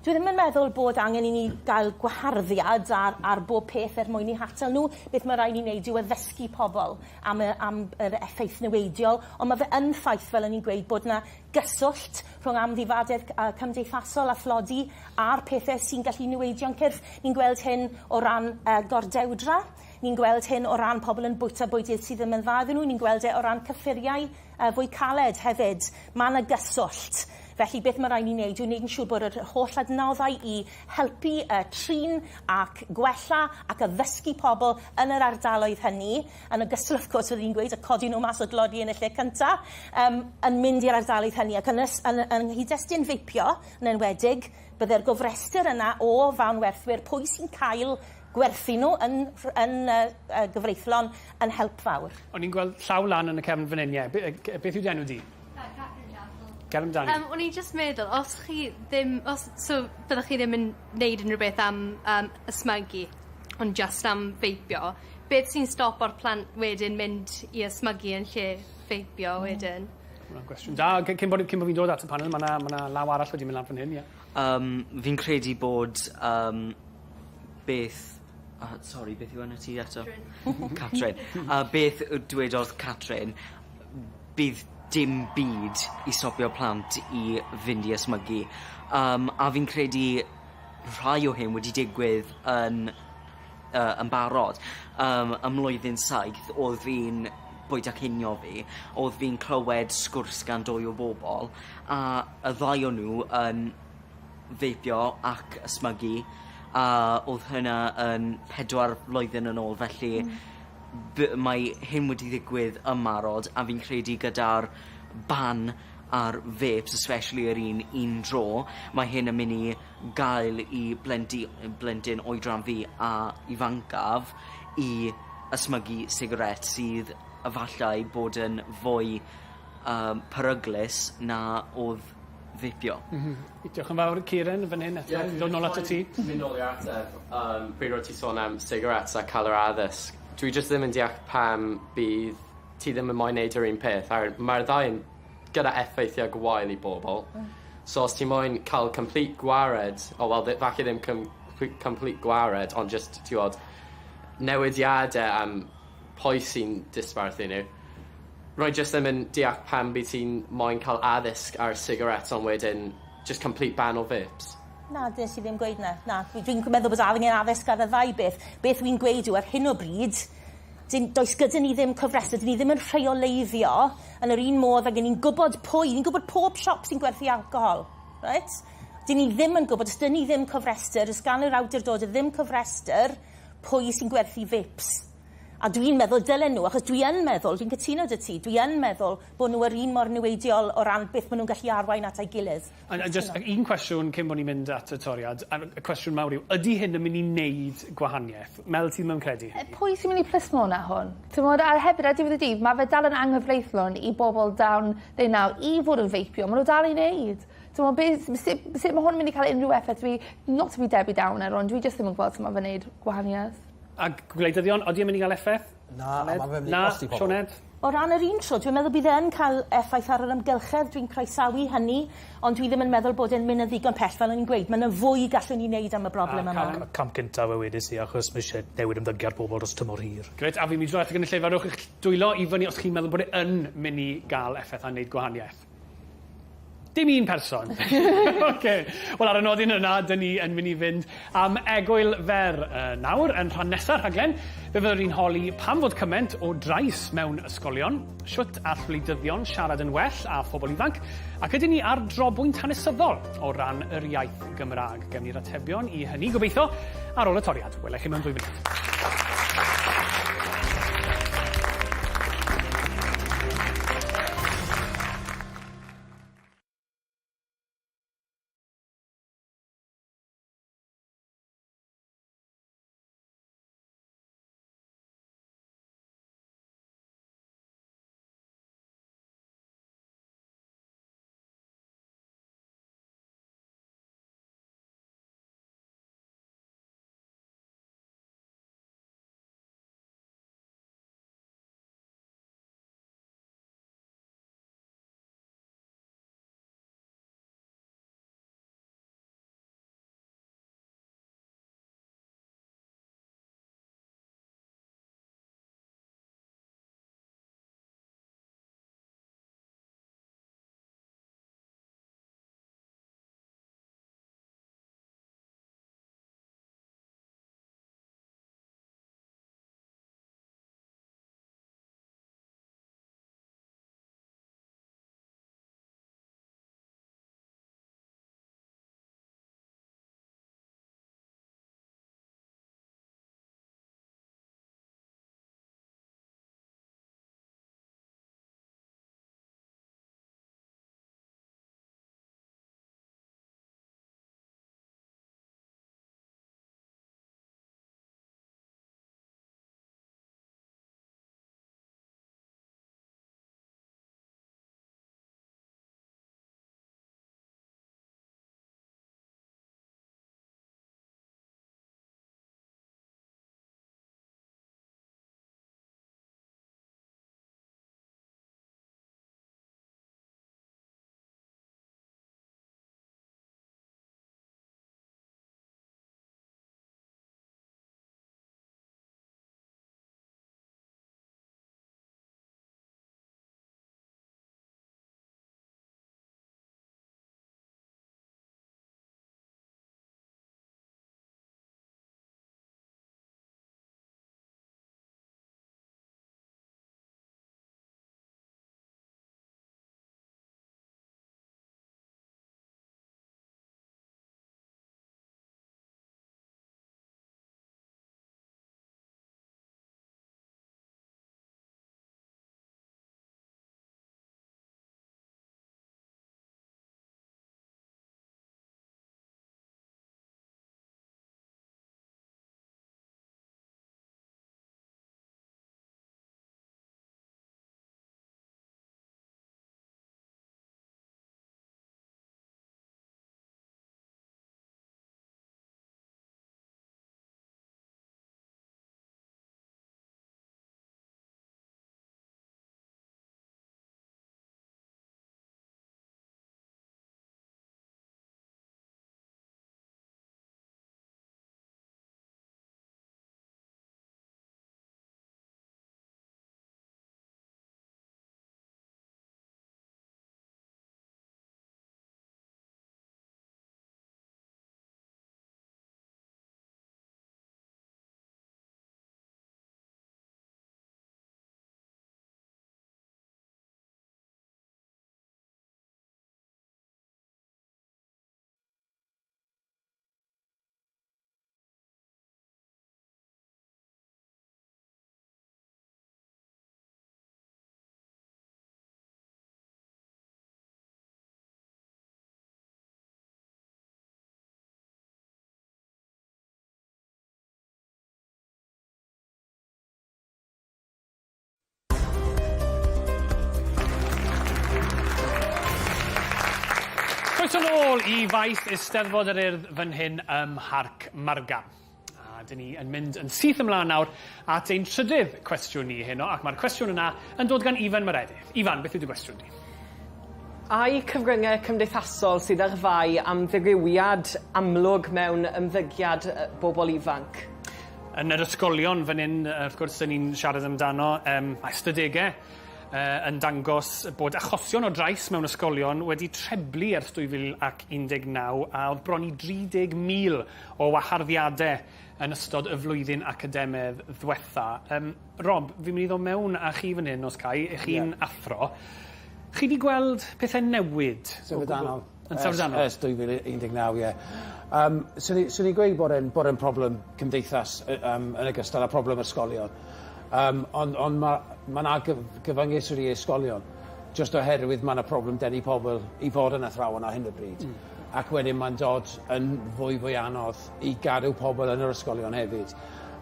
Dwi ddim yn meddwl bod angen i ni gael gwaharddiad ar ar bob peth er mwyn 'u hatal nhw. Beth ma' raid ni neud yw addysgu pobol am y am yr effaith niweidiol, ond ma' fe yn ffaith fel o'n i'n gweud bod 'na gyswllt rhwng amddifadedd cymdeithasol a thlodi a'r pethe sy'n gallu niweidio'n cyrff. Ni'n gweld hyn o ran yy gordewdra, ni'n gweld hyn o ran pobl yn bwyta bwydydd sydd ddim yn dda iddyn nhw, ni'n gweld e o ran cyffuriau yy fwy caled hefyd. Ma' 'na gyswllt. Felly beth ma' rai' ni neud yw neud yn siŵr bod yr holl adnoddau i helpu yy trin ac gwella ac addysgu pobl yn yr ardaloedd hynny, yn ogystal wrth gwrs fyddwn i'n gweud y codi nhw mas o dlodi yn y lle cynta, yym yn mynd i'r ardaloedd hynny ac yn y s- yn yng nghyd-destun feipio yn enwedig, bydde'r gofrestr yna o fawnwerthwyr pwy sy'n cael gwerthu nhw yn rh- yn yy yy gyfreithlon yn help fawr. O'n i'n gweld llaw lan yn y cefn fan 'yn ie. Be- yy beth yw dy enw di? Catrin Chappell. Cer amdani. Yym o'n i jyst meddwl os chi ddim os so byddech chi ddim yn neud unryw beth am yym ysmygu ond jyst am feipio beth sy'n stopo'r plant wedyn mynd i ysmygu yn lle feipio wedyn? Ma' wnna'n gwestiwn da. Cyn bod cyn bo' fi'n dod at y panel ma' 'na ma' 'na law arall wedi mynd lan fan hyn ie. Yym fi'n credu bod yym beth yy sori beth yw enw ti eto? Catrin. Catrin. A beth yy dwedodd Catrin bydd dim byd i stopio plant i fynd i ysmygu. Yym a fi'n credu rhai o hyn wedi digwydd yn yy yn barod. Yym ym mlwyddyn saith o'dd fi'n bwyta cinio fi o'dd fi'n clywed sgwrs gan dwy o bobol a y ddau o nw yn feipio ac ysmygu a o'dd hynna yn pedwar blwyddyn yn ôl felly hmm. by- mae hyn wedi ddigwydd ym marod a fi'n credu gyda'r ban ar vapes especially yr un un dro mae hyn yn myn' i gael i blenti- blentyn oedran fi a ifancaf i ysmygu sigaret sydd efallai bod yn fwy yym peryglus na o'dd feipio. M-hm. Diolch yn fawr Ciaran fan hyn eto. Dod nôl atat ti. Mynd nôl i ateb yym pryd o't ti sôn am sigarets a ca'l yr addysg. Dwi jyst ddim yn deall pam bydd ti ddim yn moyn neud yr un peth a mae'r ddau yn gyda effeithiau gwael i bobl. So os ti moyn ca'l complete gwared o wel falle ddim complete gwared ond jyst t'wod newidiade am pwy sy'n disbarthu nhw. Rwy jyst ddim yn deall pam by' ti'n moyn ca'l addysg ar cigarettes ond wedyn just complete ban o vapes. Na, des i ddim gweud 'na. Na, dwi'n meddwl bod angen addysg ar y ddau beth. Beth wy'n gweud yw ar hyn o bryd, does gyda ni ddim cofrestr, dyn ni ddim yn rheoleiddio yn yr un modd ag 'yn ni'n gwybod pwy, ni'n gwybod pob siop sy'n gwerthu alcohol, reit? Dyn ni ddim yn gwybod, os dyn ni ddim cofrestr, os gan yr awdurdodau ddim cofrestr, pwy sy'n gwerthu vapes. A dwi'n meddwl dylen nhw, achos dwi yn meddwl, dwi'n cytuno 'da ti, dwi yn meddwl bod nhw yr un mor niweidiol o ran beth maen nhw'n gallu arwain at ei gilydd. A just un cwestiwn cyn bod ni'n mynd at y toriad, a y cwestiwn mawr yw, ydy hyn yn mynd i wneud gwahaniaeth? Mel, ti ddim yn credu? Pwy sy'n mynd i plismona hwn? T'mod, a hefyd ar diwedd y dydd, mae fe dal yn anghyfreithlon i bobl dan 19 i fod yn feipio. Maen nhw dal i wneud. T'mod, sut mae hwn yn mynd i cael unrhyw effaith? Dwi, not to be Debbie Downer, ond dwi jyst ddim yn gweld sut mae fe'n neud gwahaniaeth. A gwleidyddion, odi e'n mynd i gael effaith? Na, a ma' fe'n mynd i Na, costi pobl. Sioned? O ran yr un tro, dwi'n meddwl bydd e yn cael effaith ar yr amgylchedd, dwi'n croesawu hynny, ond dwi ddim yn meddwl bod e'n mynd yn ddigon pell, fel o'n i'n gweud, mae yna fwy gallwn ni wneud am y broblem yma. Cam cyntaf fe wedes i, achos mae eisiau newid ymddygiad pobl dros tymor hir. Grêt, a fi'n mynd i droi at y gynulleidfa, rhowch eich dwylo i fyny os chi'n meddwl bod e yn mynd i gael effaith a wneud gwahaniaeth. Dim un person. Ocê. Wel ar y nodyn yna, dyn ni yn mynd i fynd am egwyl fer nawr yn rhan nesa'r rhaglen. Fe fyddwn ni'n holi pam fod cymaint o drais mewn ysgolion, shwt all wleidyddion siarad yn well â phobl ifanc, ac ydyn ni ar drobwynt hanesyddol o ran yr iaith Gymraeg. Gewn ni'r atebion i hynny, gobeithio, ar ôl y toriad. Welai chi mewn 2 funud. Croeso nôl i faes Eisteddfod yr Urdd fan hyn ym Mharc Margam. A dyn ni yn mynd yn syth ymlaen nawr at ein trydydd cwestiwn ni heno, ac mae'r cwestiwn yna yn dod gan Ifan Meredydd. Ifan, beth yw dy gwestiwn di? Ai cyfryngau cymdeithasol sydd ar fai am ddirywiad amlwg mewn ymddygiad bobl ifanc? Yn yr ysgolion fan hyn, wrth gwrs, dyn ni'n siarad amdano, mae ystadegau yn dangos bod achosion o drais mewn ysgolion wedi treblu ers 2019 a oedd bron i 30,000 o waharddiadau yn ystod y flwyddyn academaidd ddwetha. Rob, fi'n mynd i ddod mewn â chi fan hyn os ca i, 'ych chi'n athro. Chi 'di gweld pethe'n newid? Syfrdanol. Yn syfrdanol? Ers 2019, ie. Swn i, swn i'n gweud bod e'n bod e'n problem cymdeithas yn ogystal â problem ysgolion. Ond ond ma' ma' 'na gyfyngu sydd i ysgolion jyst oherwydd ma' 'na problem denu pobl i fod yn athrawon ar hyn o bryd. Ac wedyn mae'n dod yn fwy fwy anodd i gadw pobl yn yr ysgolion hefyd.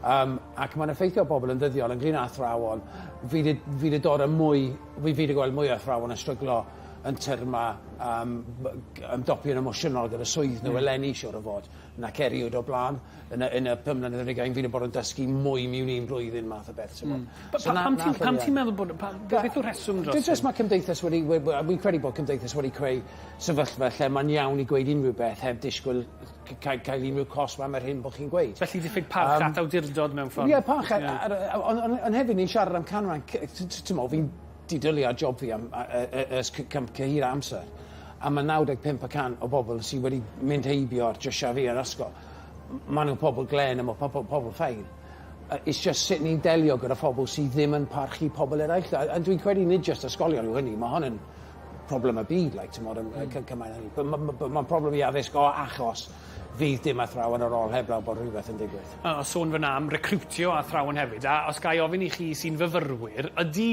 Ac mae'n effeithio pobl yn ddyddiol ynglyn â athrawon. Fi 'di dod yn mwy, fi 'di gweld mwy o athrawon yn stryglo yn terma ymdopi yn emosiynol gyda swydd nhw eleni siŵr o fod, nac erioed o blaen. Yn y 5 mlynedd ar hugain fi 'di bod yn dysgu mwy mewn un blwyddyn math o beth t'mod. So pam ti'n pam ti'n meddwl bod beth yw'r rheswm dros hyn? Jyst ma' cymdeithas wedi wi'n credu bod cymdeithas wedi creu sefyllfa lle mae'n iawn i gweud unrhyw beth heb disgwyl cael unrhyw cosb am yr hyn bod chi'n gweud. Felly diffyg parch at awdurdod mewn ffordd? Ie, parch ond hefyd ni'n siarad am canran t'mo' fi'n 'di dwlu ar job fi am ers cyhyd amser a ma' 95% o bobl sydd wedi mynd heibio ar drysiau fi yn ysgol, ma' nhw'n pobl glên a ma' pobl fine. It's just sut ni'n delio gyda phobl sydd ddim yn parchu pobl eraill a dwi'n credu nid just ysgolion yw hynny, ma' hon yn problem y byd, like, t'mod, cymaint hynny. But ma' ma'n problem i addysg o achos fydd dim athrawon ar ôl heblaw bod rhywbeth yn digwydd. A sôn fyna am recriwtio athrawon hefyd, a os ga i ofyn i chi sy'n fyfyrwyr, ydy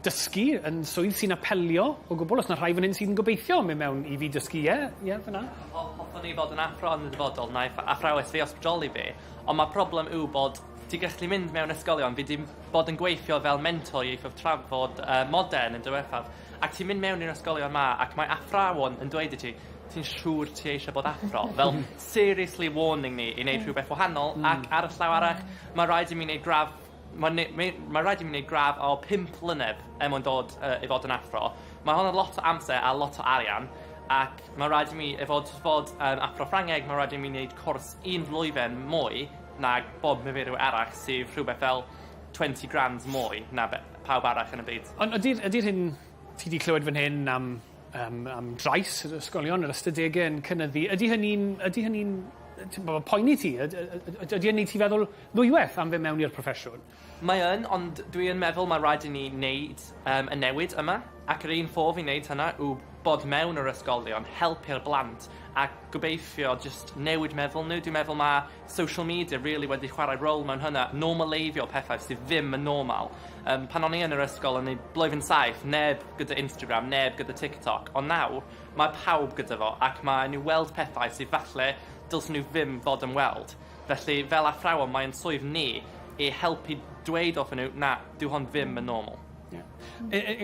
dysgu yn swydd sy'n apelio o gwbl? Oes 'na rhai fan hyn sydd yn gobeithio mynd mewn i fyd dysgu, ie? Ie, fyna? Hoffwn i fod yn athro yn y dyfodol, na athrawes fi ysbrydoli fi, ond mae problem yw bod ti gallu mynd mewn ysgolion, fi 'di bod yn gweithio fel mentor ieithoedd trafod modern yn diwethaf, ac ti'n mynd mewn i'r ysgolion 'ma ac mae athrawon yn dweud i ti, ti'n siŵr ti eisiau bod athro? Fel seriously warning ni i wneud rhywbeth wahanol, ac ar y llaw arall, mae rhaid i mi wneud gradd mae ma, ma rhaid i mi wneud gradd o 5 mlynedd er mwyn dod i fod yn athro. Mae hwnna'n lot o amser a lot o arian, ac mae rhaid i mi, i fod yn athro Ffrangeg, mae rhaid i mi wneud cwrs un flwyddyn mwy na bob myfyriwr arall, sydd rhywbeth fel 20 grand mwy na pawb arall yn y byd. Ond ydy'r ydy hyn ti wedi clywed fan hyn am drais yr ysgolion, yr ystadegau yn cynyddu, ydy hynny'n poeni ti? Ydy hynny'n ti feddwl ddwywaith am fynd mewn i'r proffesiwn? Mae yn, ond dwi yn meddwl mae rhaid i ni wneud y newid yma, ac yr un ffordd i wneud hynna yw bod mewn yr ysgolion, helpu'r blant, a gobeithio just newid meddwl nhw. Dwi'n meddwl mae social media really wedi chwarae rôl mewn hynna, normaleiddio pethau sydd ddim yn normal. Pan o'n i yn yr ysgol yn y blwyddyn 7, neb gyda Instagram, neb gyda TikTok, ond nawr mae pawb gyda fo ac mae nhw weld pethau sydd falle dylsyn nhw ddim fod yn weld. Felly fel athrawon mae'n swydd ni i helpu dweud wrthyn nhw, na, dyw hon ddim yn normal. Yeah.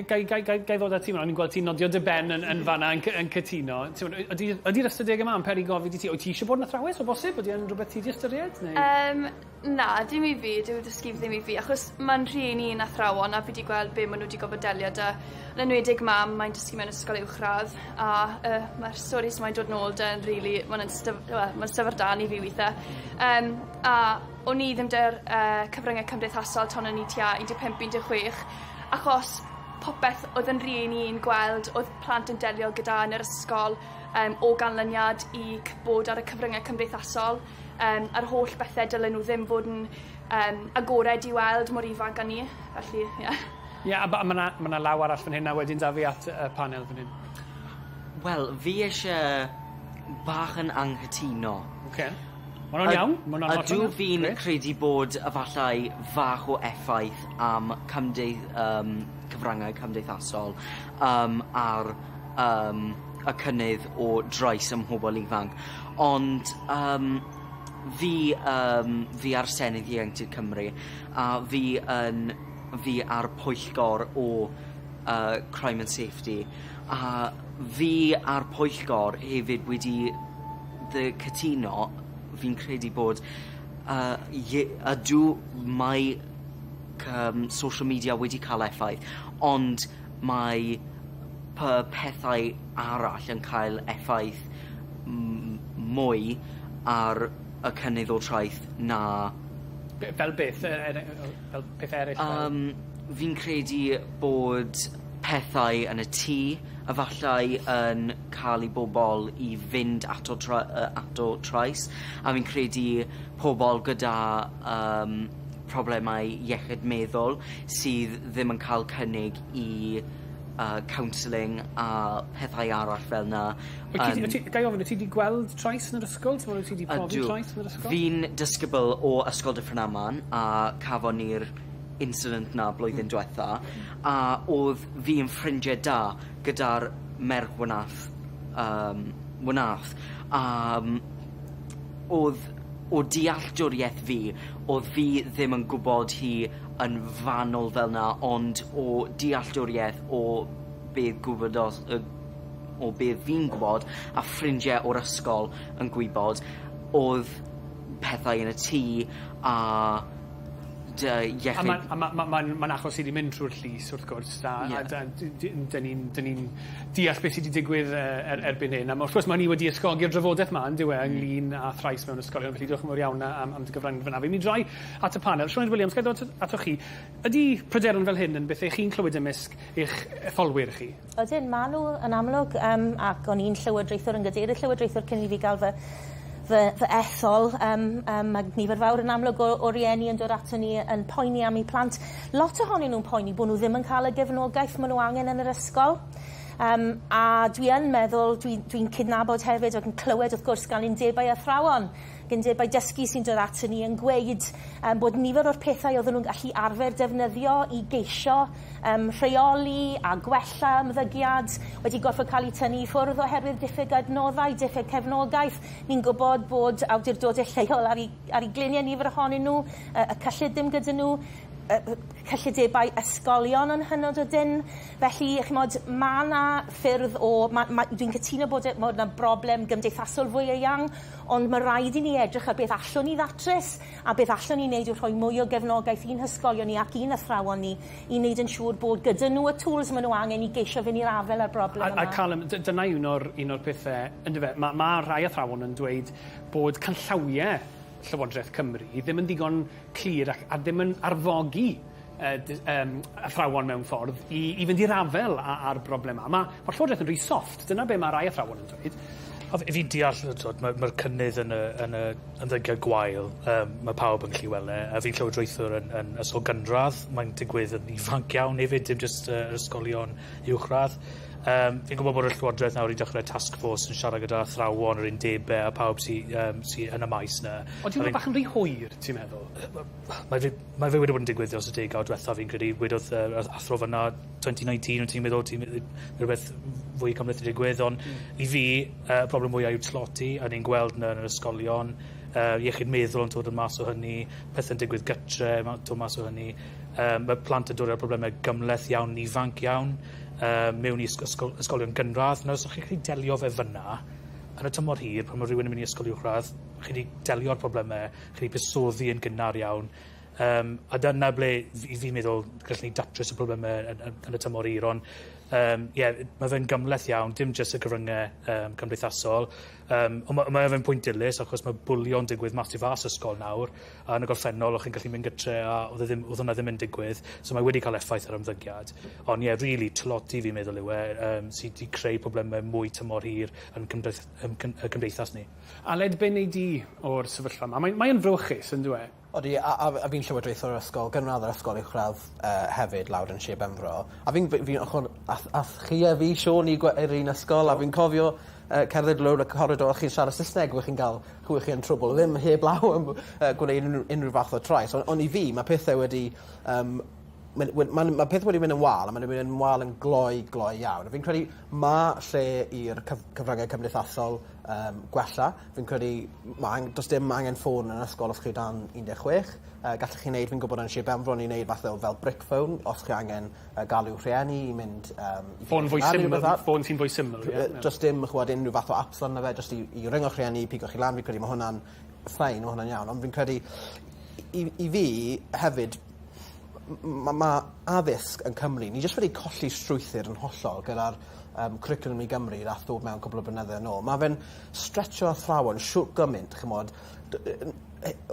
Gai ddod at ti, o'n i'n gweld ti'n nodio dy ben yn fanna yn cytuno. Ydy'r ystadegau yma yn peri gofid i ti? Wyt ti eisiau bod yn athrawes o bosib? Ydy yn rhywbeth ti wedi ystyried? Neu? Na, dim i fi, dyw dysgu ddim i fi, achos mae'n rhieni i'n athrawon a fi wedi gweld be maen nhw wedi gorfod delio 'da. Yn enwedig mam, mae'n dysgu mewn ysgol uwchradd, a mae'r storis mae'n dod nôl 'da yn really, mae'n well, ma syfrdan i fi weithiau. A o'n i ddim 'da'r cyfryngau cymdeithasol tan o'n i tua 15-16, achos popeth oedd yn rhieni i'n gweld oedd plant yn delio gyda yn yr ysgol o ganlyniad i bod ar y cyfryngau cymdeithasol, a'r holl bethau dylen nhw ddim fod yn agored i weld mor ifanc â ni. Felly, ie. Yeah. Ie, yeah, a mae yna ma law arall fan hyn a wedyn da fi at y panel fan hyn. Wel, fi eisiau bach yn anghytuno. Oce. Ma' hwnna'n iawn. Ma' hwnna'n Ydw fi'n credu bod efallai fach o effaith am cyfryngau cymdeithasol ar y cynnydd o drais ym mhobl ifanc. Ond fi ar Senedd Ieuenctid Cymru a fi ar pwyllgor o Crime and Safety a fi a'r pwyllgor hefyd wedi dy cytuno, fi'n credu bod yy ie ydw mae social media wedi cael effaith, ond mae pethau arall yn cael effaith mwy ar y cynnydd o traeth na... Fel beth? Fel peth eraill? Fel? Fi'n credu bod pethau yn y tŷ efallai yn cael i bobl i fynd ato ato trais, a fi'n credu pobl gyda problemau iechyd meddwl sydd ddim yn cael cynnig i counselling a pethau arall fel 'na. Wyt ti, ga i ofyn, wyt ti 'di gweld trais yn yr ysgol? Ti'n meddwl wyt ti 'di profi trais yn yr ysgol? Fi'n disgybl o Ysgol Dyffryn Aman a cafon ni'r incident 'na blwyddyn dwetha a o'dd fi yn ffrindie da gyda'r merch wnath wnath a o'dd o dealltwriaeth fi o'dd fi ddim yn gwbod hi yn fanwl fel 'na ond o dealltwriaeth o be' gwbodos o be' fi'n gwbod a ffrindie o'r ysgol yn gwybod o'dd pethau yn y tŷ a dy iechyd... A ma'n a ma' ma' ma'n ma'n achos sy 'di mynd trwy'r llys wrth gwrs a... Ie. ...a 'dyn ni'n 'dyn ni'n deall beth sy 'di digwydd erbyn hyn a ma' wrth gwrs ma' hynny wedi ysgogi'r drafodaeth 'ma on'd yw e ynglŷn â thrais mewn ysgolion felly diolch yn fawr iawn am am dy gyfraniad fan 'na. Fi'n myn' i droi at y panel. Sioned Williams gai ddod atoch chi. Ydi pryderon fel hyn yn bethe chi'n clywed ymysg eich etholwyr chi? Ydyn, ma' nhw yn amlwg yym ac o'n i'n llywodraethwr yn gadeirydd llywodraethwr cyn i fi ga'l fy fy fy ethol yym yym ma' nifer fawr yn amlwg o o rieni yn dod aton ni yn poeni am 'u plant. Lot ohonyn nw'n poeni bo' nw ddim yn ca'l y gefnogaeth ma' nw angen yn yr ysgol. Yym a dwi yn meddwl dwi dwi'n cydnabod hefyd ac yn clywed wrth gwrs gan undebau athrawon undebau dysgu sy'n dod aton ni yn gweud yym bod nifer o'r pethau odden nw'n gallu arfer defnyddio i geisio yym rheoli a gwella ymddygiad wedi gorfod cael 'u tynnu i ffwrdd oherwydd diffyg adnoddau, diffyg cefnogaeth. Ni'n gwbod bod awdurdode lleol ar 'u ar 'u glinie nifer ohonyn nhw, y cyllid ddim gyda nhw, cyllidebau ysgolion yn hynod o dynn. Felly, ch'mod, ma' 'na ffyrdd o ma' ma' dwi'n cytuno bod e bod 'na broblem gymdeithasol fwy eang, ond ma' raid i ni edrych ar beth allwn ni ddatrys a beth allwn ni wneud yw rhoi mwy o gefnogaeth i'n hysgolion ni ac i'n athrawon ni i wneud yn siŵr bod gyda nhw y tools ma' nhw angen i geisio fynd i'r afel â'r broblem yma. A Callum, dyna un o'r un o'r pethe yndyfe, ma' ma' rhai athrawon yn dweud bod canllawie Llywodreth Cymru ddim yn ddigon clir ac a ddim yn arfogi athrawon mewn ffordd i i fynd i'r afel â'r broblem 'ma. Ma' ma'r Llywodraeth yn rhy soft, dyna be' ma' rai athrawon yn dweud. A fi'n deall t'wod ma'r cynnydd yn y yn y ymddygiad gwael yym ma' pawb yn gallu wel' e a fi'n llywodraethwr yn yn ysgol gynradd mae'n digwydd yn ifanc iawn hefyd dim jyst yr ysgolion uwchradd. Fi'n gwbod bod y Llywodreth nawr 'di dechre task force yn siarad gyda athrawon yr undebe a pawb sy yym sy yn y maes 'na. Ond dyw wnna bach yn rhy hwyr ti'n meddwl? Mae fe mae fe wedi bod yn digwydd dros y degawd dwetha fi'n credu wedodd yr athro fynna 2019 o'n ti'n meddwl ti'n rhywbeth fwy cymhleth 'di digwydd on' i fi y problem mwya yw tlodi a ni'n gweld 'na yn yr ysgolion iechyd meddwl yn dod yn mas o hynny, pethe'n digwydd gytre dod mas o hynny. Ma' plant yn dod â probleme gymleth iawn ifanc iawn mewn i ysgolion gynradd. Nawr os o'ch chi'n gallu delio fe fynna, yn y tymor hir, pan ma' rhywun yn mynd i ysgol uwchradd, chi 'di delio â'r probleme, chi 'di buddsoddi yn gynnar iawn. A dyna ble fi'n meddwl gallwn ni datrys y probleme yn y tymor hir on' ie ma' fe'n gymleth iawn dim jyst y cyfrynge cymdeithasol on' ma' fe'n pwynt dilys achos ma' bwlio'n digwydd mas tu fas ysgol nawr a yn y gorffennol o'ch chi'n gallu mynd gytre a o'dd e ddim o'dd hwnna ddim yn digwydd so mae wedi ca'l effaith ar ymddygiad on' ie rili tlodi fi'n meddwl yw e sy 'di creu probleme mwy tymor hir yn y cymdeithas ni. Aled be' wnei di o'r sefyllfa 'ma? Mae mae yn frawychus on'd yw e? Odi a a a fi'n llywodraethwr ysgol gynradd yr ysgol uwchradd yy hefyd lawr yn Shir Benfro a fi'n fi fi'n ochor ath ath chi a fi Siôn i gwe- i'r un ysgol a fi'n cofio cerdded lowr y coridor a chi'n siarad Sysneg wych chi'n ga'l chw- chi yn trwbwl ddim heblaw am gwneud unryw unryw fath o trais on' on' i fi ma' pethe wedi yym Mae'n ma, ma peth wedi mynd yn wael a mae'n mynd yn wael yn gloi, gloi iawn. A fi'n credu ma' lle i'r cyf cyfryngau cymdeithasol yym gwella. Fi'n credu ma' ang- do's dim angen ffôn yn ysgol os chi dan 16. Gallech chi neud fi'n gwbod yn Shir Benfro ni'n neud fath o fel brick phone os chi angen galw rhieni i mynd yym... Ffôn fwy syml, ffôn sy'n fwy syml ie? Do's dim ch'mod unryw fath o apps arno fe jyst i i ringo'ch rhieni i pigo chi lan fi'n credu ma' hwnna'n fine ma' hwnna'n iawn ond fi'n credu i fi hefyd ma' ma' addysg yn Cymru ni jyst wedi colli strwythur yn hollol gyda'r yym cwricwlwm i Gymru nath ddod mewn cwpwl o blynydde yn ôl. Ma' fe'n stretsio athrawon shwt gymint ch'mod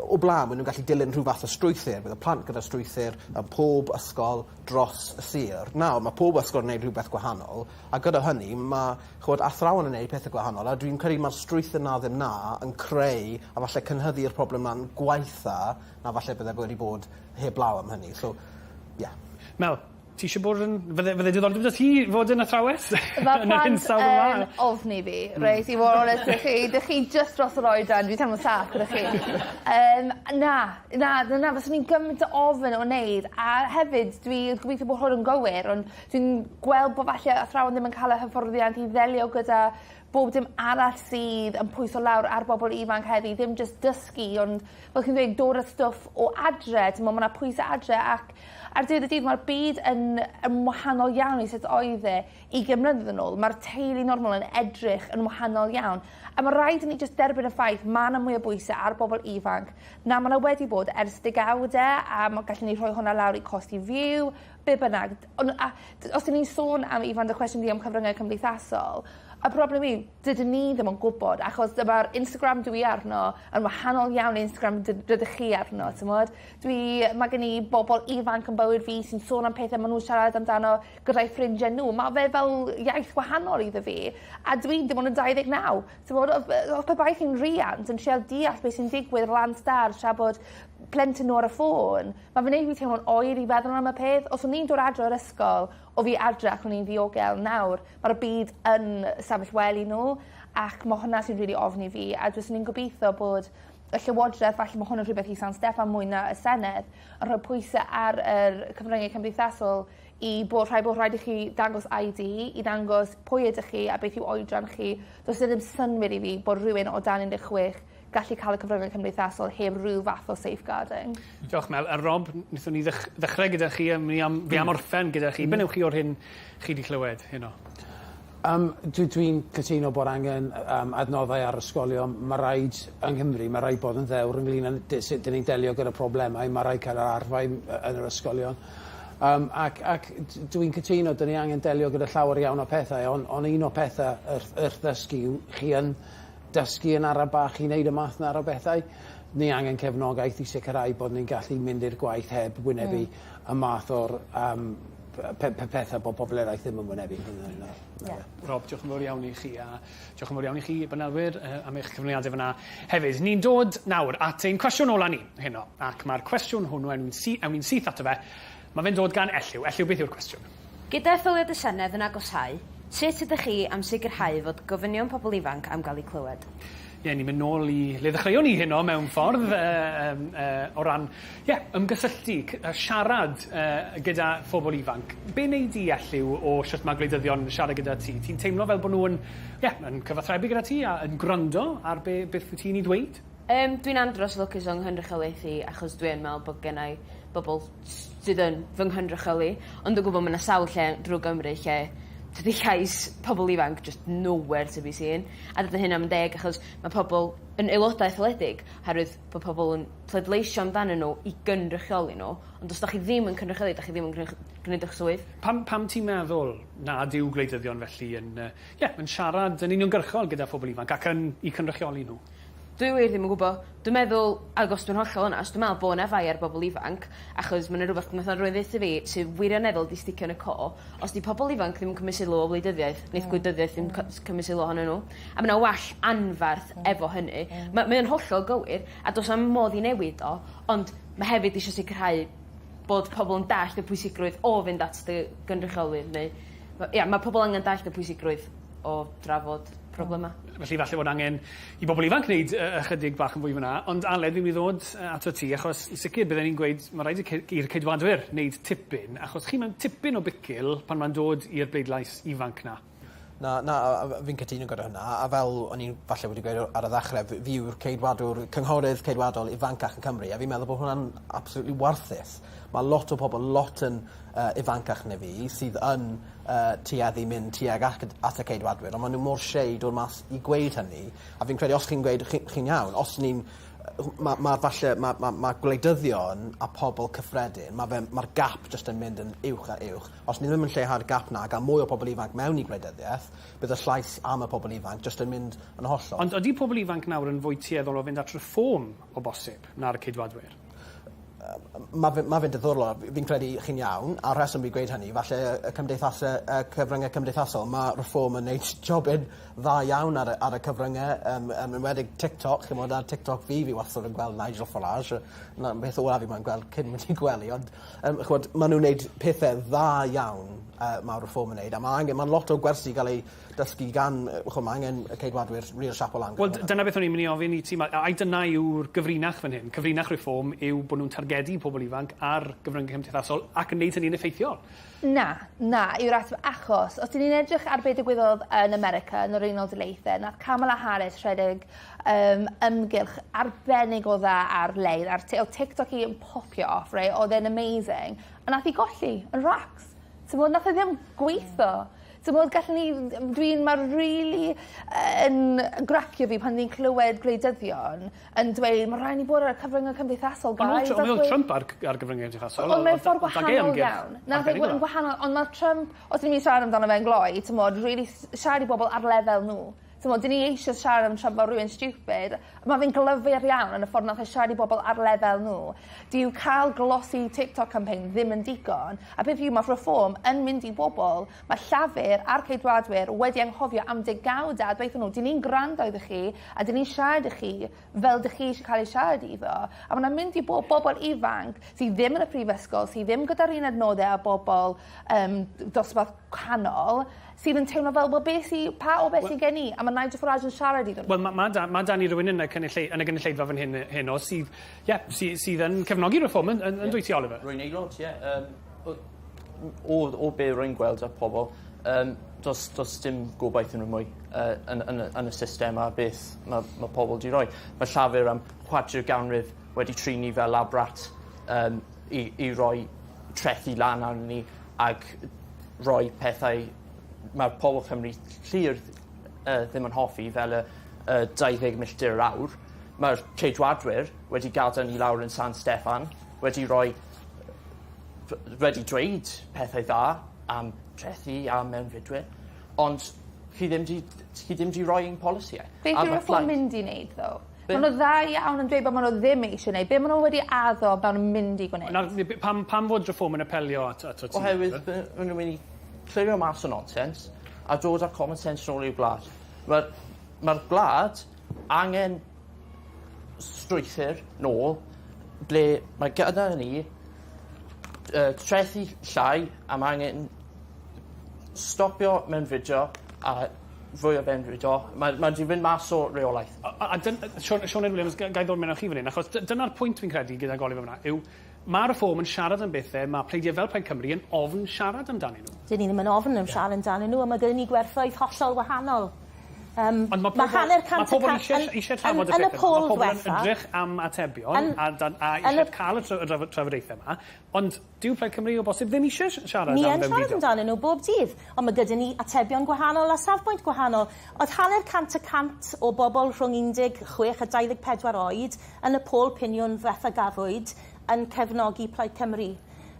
o bla'n ma' nw'n gallu dilyn rhyw fath o strwythur bydd y plant gyda strwythur yn pob ysgol dros y sir. Nawr ma' pob ysgol yn neud rhywbeth gwahanol a gyda hynny ma' ch'mod athrawon yn neud pethe gwahanol a dwi'n credu ma'r strwythur 'na ddim 'na yn creu a falle cynhyddu'r problem 'na'n gwaetha na falle bydde wedi bod heblaw am hynny so ie. Mel, ti isie bod yn... Fydde fydde diddordeb 'da ti fod yn athrawes? Ma' plant yn ofni fi reit i fod yn onest 'da chi. 'Dych chi jyst dros yr oedran dwi teimlo'n saff gyda chi. Yym na na na na fyswn i'n gymaint o ofn o neud a hefyd dwi gobeithio bo' hwn yn gywir ond dwi'n gweld bo' falle athrawon ddim yn ca'l y hyfforddiant i ddelio gyda bob dim arall sydd yn pwyso lawr ar bobol ifanc heddi ddim jyst dysgu ond fel chi'n dweud dod â stwff o adre t'mo' ma' 'na pwyse adre ac ar diwedd y dydd ma'r byd yn yn wahanol iawn i sut oedd e ugen mlynedd yn ôl. Ma'r teulu normal yn edrych yn wahanol iawn. A ma' raid i ni jyst derbyn y ffaith ma' 'na mwy o bwyse ar bobol ifanc na ma' 'na wedi bod ers degawde a ma' gallwn ni rhoi hwnna lawr i cost i fyw be' bynnag. On' a os 'dyn ni'n sôn am Ifan dy cwestiwn di am cyfryngau cymdeithasol y broblem yw dydyn ni ddim yn gwbod achos dyma'r Instagram dwi arno yn wahanol iawn i Instagram rydych chi arno t'mod? Dwi ma' gen i bobol ifanc yn bywyd fi sy'n sôn am pethe ma' nw'n siarad amdano gyda'i ffrindie n'w. Ma' fe fel iaith wahanol iddo fi a dwi dim ond yn 29. T'mod o'dd yy os pe bai chi'n riant yn trial deall beth sy'n digwydd lan stâr tra bod plentyn n'w ar y ffôn ma' fe'n neud fi teimlo'n oer i feddwl am y peth. Os o'n i'n dod adre o'r ysgol o' fi adre ac o'n i'n ddiogel nawr ma'r byd yn stafell wely n'w ac ma' hwnna sy'n rili ofni fi a fyswn i'n gobitho bod y llywodreth falle ma' hwn yn rhywbeth i San Steffan mwy na y Senedd yn rhoi pwyse ar yr cyfrynge cymdeithasol i bo' rhai' bo' rhaid i chi dangos Eye Dee i ddangos pwy ydych chi a beth yw oedran chi. Does e ddim synnwyr i fi bod rhywun o dan 16 gallu ca'l y cyfrynge cymdeithasol heb ryw fath o safeguarding. Diolch Mel. A Rob, nethon ni ddechrau gyda chi a mi am fi am orffen gyda chi. Be' newch chi o'r hyn chi 'di clywed heno? Yym dwi dwi'n cytuno bod angen yym adnoddau ar ysgolion. Ma' raid yng Nghymru ma' raid bod yn ddewr ynglŷn â sut 'dyn ni'n delio gyda problemau ma' raid cael yr arfau yn yr ysgolion. Yym ac ac dwi'n cytuno 'dyn ni angen delio gyda llawer iawn o pethau on' on' un o petha wrth wrth ddysgu yw chi yn dysgu yn ara bach i neud y math 'na o bethau. Ni angen cefnogaeth i sicirau bod ni'n gallu mynd i'r gwaith heb wynebu y math o'r yym pe- pe- pethe bod pobol eraill ddim yn wynebu. Ie. Rob diolch yn fowr iawn i chi a diolch yn fowr iawn i chi panelwyr yy am eich cyflwyniade fyna hefyd. Ni'n dod nawr at ein cwestiwn ola ni heno ac ma'r cwestiwn hwnnw ewn ni'n sy- ewn ni'n syth ato fe. Ma' fe'n dod gan Elliw. Elliw beth yw'r cwestiwn? Gyda etholiad y Senedd yn agosáu, sut ydych chi am sicrhau fod gofynion pobl ifanc am gael eu clywed? Ie, ni'n mynd nôl i le ddechreuon ni heno mewn ffordd yy yym yy o ran ie ymgysylltu siarad yy gyda phobol ifanc. Be' wnei di Elliw o shwt ma' gwleidyddion yn siarad gyda ti? Ti'n teimlo fel bo' nw yn ie yn cyfathrebu gyda ti a yn gwrando ar be' beth wyt ti'n 'i ddweud? Yym dwi'n andros o lwcus o'n nghynrychiolaeth i achos dwi yn me'wl bod gennai bobol sydd yn fy nghynrychioli ond dwi gwbo ma' 'na sawl lle drw Gymru lle tydi llais pobol ifanc just nowhere to be seen a dydi hynna'm yn deg achos ma' pobol yn aeloda etholedig oherwydd bo' pobol yn pleidleisio amdanyn n'w i gynrychioli n'w ond os 'dach chi ddim yn cynrychioli 'dach chi ddim yn gnych- gneud 'ych swydd. Pam pam ti'n meddwl nad yw gwleidyddion felly yn yy ie yn siarad yn uniongyrchol gyda phobol ifanc ac yn 'u cynrychioli nhw? Dwi wir ddim yn gwbo. Dwi'n meddwl ag os dwi'n hollol onast dwi me'wl bo' 'na fai ar bobol ifanc achos ma' 'na rwbeth nath rywun ddeutho fi sy wirioneddol 'di sticio yn y co' os 'di pobol ifanc ddim yn cymryd sylw o wleidyddiaeth neith gwleidyddiaeth ddim cymryd sylw ohonyn n'w. A ma' 'na wall anfarth efo hynny. Ma' mae o'n hollol gywir a do's 'na'm modd i newid o ond ma' hefyd isio sicrhau bod pobol yn dallt y pwysigrwydd o fynd at dy gynrychiolwyr neu ma' ia ma' pobol angen dallt y pwysigrwydd o drafod. problema. Felly falle bod angen i bobl ifanc wneud yy ychydig bach yn fwy fyna, ond Aled fi'n myn' i ddod yy ato ti achos yn sicir bydden i'n gweud ma' raid i ce- i'r Ceidwadwyr wneud tipyn achos chi mewn tipyn o bicil pan ma'n dod i'r bleidlais ifanc 'na. Na na a fi'n cytuno gyda hwnna a fel o'n i'n falle wedi gweud ar y ddachre fi yw'r Ceidwadwr cynghorydd Ceidwadol ifancach yn Cymru a fi'n meddwl bod hwnna'n absolutely warthus. Ma' lot o pobol lot yn yy ifancach na fi sydd yn yy tueddu mynd tuag ac at y Ceidwadwyr on' ma' n'w mor shy dod mas i gweud hynny a fi'n credu os chi'n gweud chi chi'n iawn os ni'n yy ma' ma' falle ma' ma' ma' gwleidyddion a pobol cyffredin ma' fe ma'r gap jyst yn mynd yn uwch a uwch. Os ni ddim yn lleihau'r gap 'na a ga'l mwy o pobol ifanc mewn i gwleidyddieth, bydd y llais am y pobol ifanc jyst yn mynd yn hollol. Ond ydi pobol ifanc nawr yn fwy tueddol o fynd at Reform o bosib na'r Ceidwadwyr? Ma' fe ma' fe'n diddorol a fi'n credu chi'n iawn a'r rheswm fi gweud hynny falle y cymdeithase y cyfrynge cymdeithasol ma' Reform yn neud jobyn dda iawn ar y ar y cyfrynge yym yn enwedig TikTok ch'mod ar TikTok fi fi wastad yn gweld Nigel Farage 'na'r beth ola fi moyn gweld cyn mynd i gwely ond Yym ch'mod ma' nw'n neud pethe dda iawn yy ma' Reform yn neud a ma' angen ma' lot o gwersi ga'l eu dysgu gan yy ch'mo' ma' angen y Ceidwadwyr ril siapo lan Wel dyna beth o'n i'n myn' i ofyn i ti ma' ai dyna yw'r gyfrinach fan hyn? Cyfrinach Reform yw bo' nw'n targedu pobol ifanc ar gyfrynge cymdeithasol ac yn neud hynny'n effeithiol. Na, na yw'r ateb achos os 'dyn ni'n edrych ar be' digwyddodd yn America yn yr Unol Daleithiau nath Kamala Harris rhedeg yym ymgyrch arbennig o dda ar-lein ar Ti- o'dd TikTok hi yn popio off reit o'dd e'n amazing a nath 'i golli yn racs. T'mod nath e ddim gweitho. T'mod gallwn ni dwi'n ma' rili yn gracio fi pan fi'n clywed gwleidyddion yn dweud ma' rai' ni bod ar y cyfrynge cymdeithasol guys. Ond o'dd Trump ar ar gyfrynge cymdeithasol. Ond mewn ffor gwahanol iawn. Nath e fod yn gwahanol ond ma' Trump os 'yn ni myn' i siarad amdano fe yn gloi t'mod rili siarad i bobol ar lefel n'w. T'mod 'dyn ni eisie siarad am Trump fel rywun stupid ma' fe'n glyfar iawn yn y ffordd nath e siarad i bobol ar lefel n'w. Dyw ca'l glossy TikTok campaign ddim yn digon a beth yw ma' Reform yn mynd i bobol ma' Llafur a'r Ceidwadwyr wedi anghofio am degawd a dweutho n'w 'dyn ni'n gwrando iddo chi a 'dyn ni'n siarad i chi fel 'dych chi isie ca'l ei siarad iddo a ma' wnna'n mynd i bob bobol ifanc sy ddim yn y prifysgol sy ddim gyda'r un adnodde â bobol yym dosbarth canol sydd yn teimlo fel wel be' sy pa obeth sy gen i? A ma' Nigel Farage yn siarad iddyn nhw. Wel ma' ma' 'da ma' 'da ni rywun yn y cynullee- yn y gynulleidfa fan hyn heno sydd ie sy sydd yn cefnogi Reform yn yn yn dwyt ti Oliver? Rwy'n aelod ie yym o o o be' rwy'n gweld ar pobol yym do's do's dim gobaith yn nhw mwy yy yn yn y yn y system a beth ma' ma' pobol 'di roi. Ma' Llafur am chwarter ganrif wedi trin ni fel lab rat yym i i roi trethi lan arnon ni ag roi pethau ma'r pobol Cymru llyr yy ddim yn hoffi fel y y 20 milltir yr awr. Ma'r Ceidwadwyr wedi gadel ni lawr yn San Steffan wedi roi wedi dweud pethau dda am trethi a mewnfudwyr ond chi ddim 'di chi ddim 'di roi ein polisïau. Beth yw Reform mynd i neud ddo? Ma' n'w dda iawn yn dweud be' ma' n'w ddim eisie neud. Be' ma' n'w wedi addo ma' n'w mynd i gwneud? Nawr pam pam fod Reform yn apelio at atot ti? Oherwydd by- ma' n'w myn' i clirio mas y nonsens a dod â common sense nôl i'r gwlad. Ma'r ma'r gwlad angen strwythur nôl ble mae gyda ni yy trethi llai a ma' angen stopio mewnfudo a fwy o fewnfudo. Mae mae 'di fynd mas o reolaeth. A a a dyn- Siôn Sioned Williams ga- gai ddod mewn â chi fan 'yn achos dy- dyna'r pwynt fi'n credu gydag Oliver fan 'na yw ma' Reform yn siarad am bethe ma' pleidie fel Plaid Cymru yn ofn siarad amdanyn nhw. 'Dyn ni ddim yn ofn am siarad amdanyn nhw a ma' gynnon ni gwerthoedd hollol wahanol. Yym Ond ma' ma' pobol hanner ma' cant y pobol ca- isie yn isie yn trafod y yn y pethe 'ma. Ma' poll pobol yn dwetha edrych am atebion yn a dan a yn isie y ca'l y tra- y drafod- trafodaethe 'ma ond Dyw Plaid Cymru o bosib ddim eisiau siarad Ni am yn siarad fewnfudo. amdanyn nhw bob dydd, ond mae gyda ni atebion gwahanol a safbwynt gwahanol. Oedd hanner cant y cant o bobl rhwng 16 a 24 oed yn y pôl piniwn ddiwetha gafwyd yn cefnogi Plaid Cymru.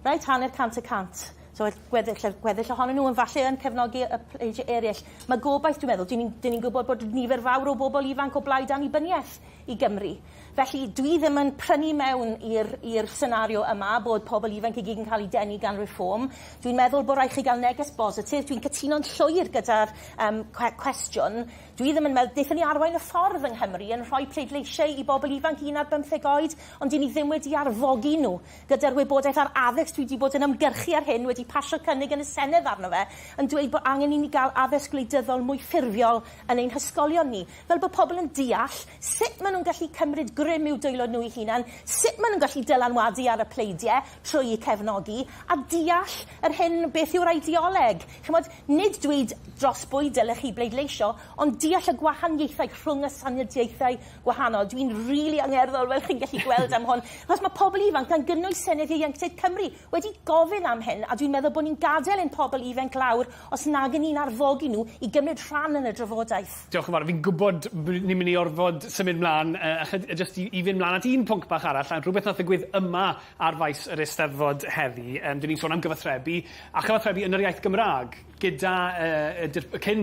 Reit, hanner cant y cant. So gweddill, y gweddill ohonyn nhw yn falle yn cefnogi y pleidiau eraill. Mae gobaith, dwi'n meddwl, dyn ni'n ni gwybod bod nifer fawr o bobl ifanc o blaid annibyniaeth i Gymru. Felly, dwi ddim yn prynu mewn i'r i'r senario yma bod pobl ifanc i gyd yn cael eu denu gan Reform. Dwi'n meddwl bod rhaid chi gael neges bositif. Dwi'n cytuno'n llwyr gyda'r um, cwestiwn. Dwi ddim yn meddwl... Wnaethon ni arwain y ffordd yng Nghymru yn rhoi pleidleisiau i bobl ifanc un ar bymtheg oed, ond dyn ni ddim wedi arfogi nhw gyda'r wybodaeth a'r addysg dwi wedi bod yn ymgyrchu ar hyn wedi wedi pasio cynnig yn y Senedd arno fe, yn dweud bod angen i ni gael addysg gwleidyddol mwy ffurfiol yn ein hysgolion ni, fel bod pobl yn deall sut maen nhw'n gallu cymryd grym i'w dwylo nhw eu hunain, sut maen nhw'n gallu dylanwadu ar y pleidiau trwy eu cefnogi, a deall yr hyn, beth yw'r ideoleg. Chimod, nid dweud dros bwy dylech chi bleidleisio, ond deall y gwahaniaethau rhwng y syniadaethau gwahanol. Dwi'n rili angerddol, fel chi'n gallu gweld am hwn, achos mae pobl ifanc, gan gynnwys Senedd Ieuenctid Cymru, wedi gofyn am hyn, a dwi'n meddwl bod ni'n gadael ein pobl ifanc lawr os nag 'yn ni'n arfogi nhw i gymryd rhan yn y drafodaeth. Diolch yn fawr. Fi'n gwybod ni'n mynd i orfod symud mlaen uh, just i, i fynd mlaen at un pwnc bach arall, a rhywbeth nath ddigwydd yma ar faes yr Eisteddfod heddi. Um, dyn ni'n sôn am gyfathrebu, a chyfathrebu yn yr iaith Gymraeg gyda uh, y, y cyn,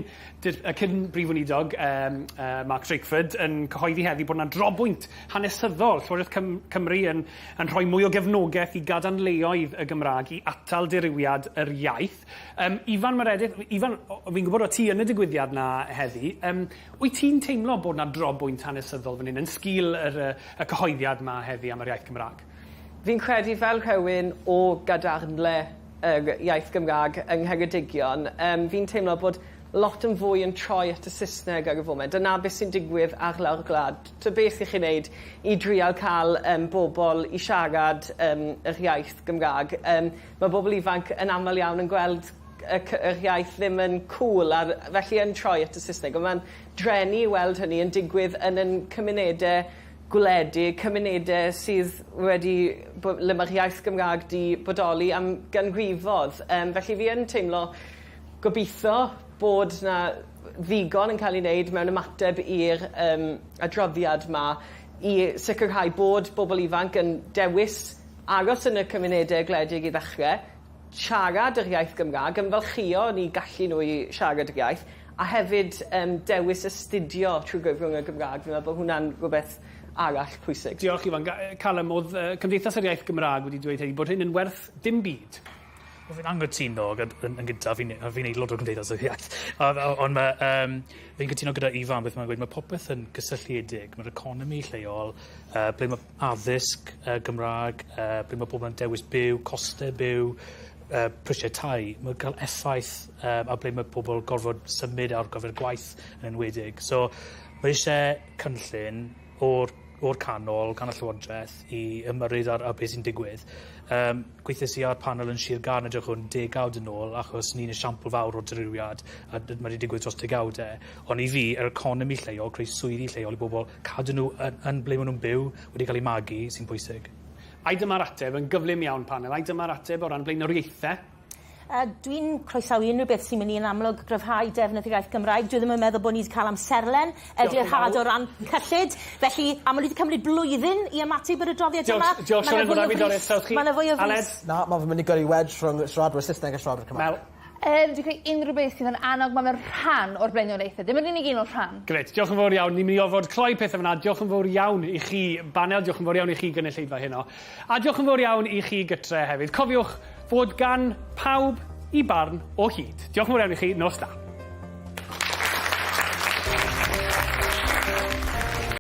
y cyn Brif Weinidog um, uh, Mark Drakeford yn cyhoeddi heddi bod yna drobwynt hanesyddol Llywodraeth Cym Cymru yn, yn rhoi mwy o gefnogaeth i gadarnleoedd y Gymraeg i atal dirywiad yr iaith. Um, Ifan Meredydd, Ifan, fi'n gwybod o ti yn y digwyddiad na heddi, um, wyt ti'n teimlo bod yna drobwynt hanesyddol fan hyn yn sgil yr, y, y cyhoeddiad ma heddi am yr iaith Gymraeg? Fi'n credu fel rhywun o gadarnle yr iaith Gymraeg yng Ngheredigion, yym fi'n teimlo bod lot yn fwy yn troi at y Saesneg ar y foment. Dyna beth sy'n digwydd ar lawr gwlad. Ta beth 'ych chi'n neud i drial ca'l yym bobol i siarad yym yr iaith Gymra'g yym ma' bobol ifanc yn amal iawn yn gweld y cy- yr iaith ddim yn cŵl a felly yn troi at y Saesneg on' ma'n drueni i weld hynny yn digwydd yn 'yn cymunede gwledig, cymunede sydd wedi bo- le ma'r iaith Gymra'g 'di bodoli am ganrifodd yym felly fi yn teimlo gobitho bod 'na ddigon yn ca'l 'i neud mewn ymateb i'r yym adroddiad 'ma i sicirhau bod bobol ifanc yn dewis aros yn y cymunede gwledig i ddechre, siarad yr iaith Gymra'g, ymfalchïo yn 'u gallu nhw i siarad yr iaith, a hefyd yym dewis astudio trwy gyfrwng y Gymra'g. Fi'n meddwl bo' hwnna'n rwbeth arall pwysig. Diolch Ifan. Ga- yy Callum, o'dd yy Cymdeithas yr Iaith Gymra'g wedi dweud heddi bod hyn yn werth dim byd. Wel fi'n anghytuno gyd- yn yn gyntaf fi'n a fi'n aelod o'r Gymdeithas yr Iaith a a on' ma' yym fi'n cytuno gyda Ifan beth mae'n gweud ma' popeth yn gysylltiedig ma'r economi lleol yy ble ma' addysg yy Gymra'g yy ble ma' pobol yn dewis byw, coste byw yy prisiau tai, ma'n ca'l effaith yym ar ble ma' pobol gorfod symud ar gyfer gwaith yn enwedig. So ma' isie cynllun o'r o'r canol gan y Llywodreth i ymyrryd ar ar be' sy'n digwydd. Yym gweithies i ar panel yn Shir Gâr yn edrych hwn degawd yn ôl achos ni'n esiampl fawr o dirywiad a d- ma' 'di digwydd dros degawde. On' i fi yr economi lleol, creu swyddi lleol i bobol, cadw nhw yn yn ble ma' nw'n byw, wedi ca'l eu magu, sy'n pwysig. Ai dyma'r ateb, yn gyflym iawn panel, ai dyma'r ateb o ran blaenoriaethau? Uh, dwi'n croesawu unrhyw beth sy'n mynd i yn amlwg gryfhau defnydd i'r iaith Gymraeg. Dwi ddim yn meddwl bod ni wedi cael amserlen eglurhad o ran cyllid. Felly, a maen nhw wedi cymryd blwyddyn i ymateb i'r adroddiad yma. Diolch, Sioned, mae'n rhaid i dorri eto. Mae yna fwy o frys. Na, mae fe'n mynd i gyrru wedge rhwng siaradwyr Saesneg a siaradwyr Cymraeg. Mel? Yym, dwi'n credu unrhyw beth sydd yn annog, mae fe'n rhan o'r blaenoriaethau, dim yn unig un o'r rhan. Grêt, diolch yn fawr iawn. Ni'n mynd i orfod cloi pethau fan'na. Diolch yn fawr iawn i chi banel, diolch yn fawr iawn i chi gynulleidfa heno. A diolch yn fawr iawn i chi gytre hefyd. Cofiwch fod gan pawb i barn o hyd. Diolch yn fawr iawn i chi, nos da.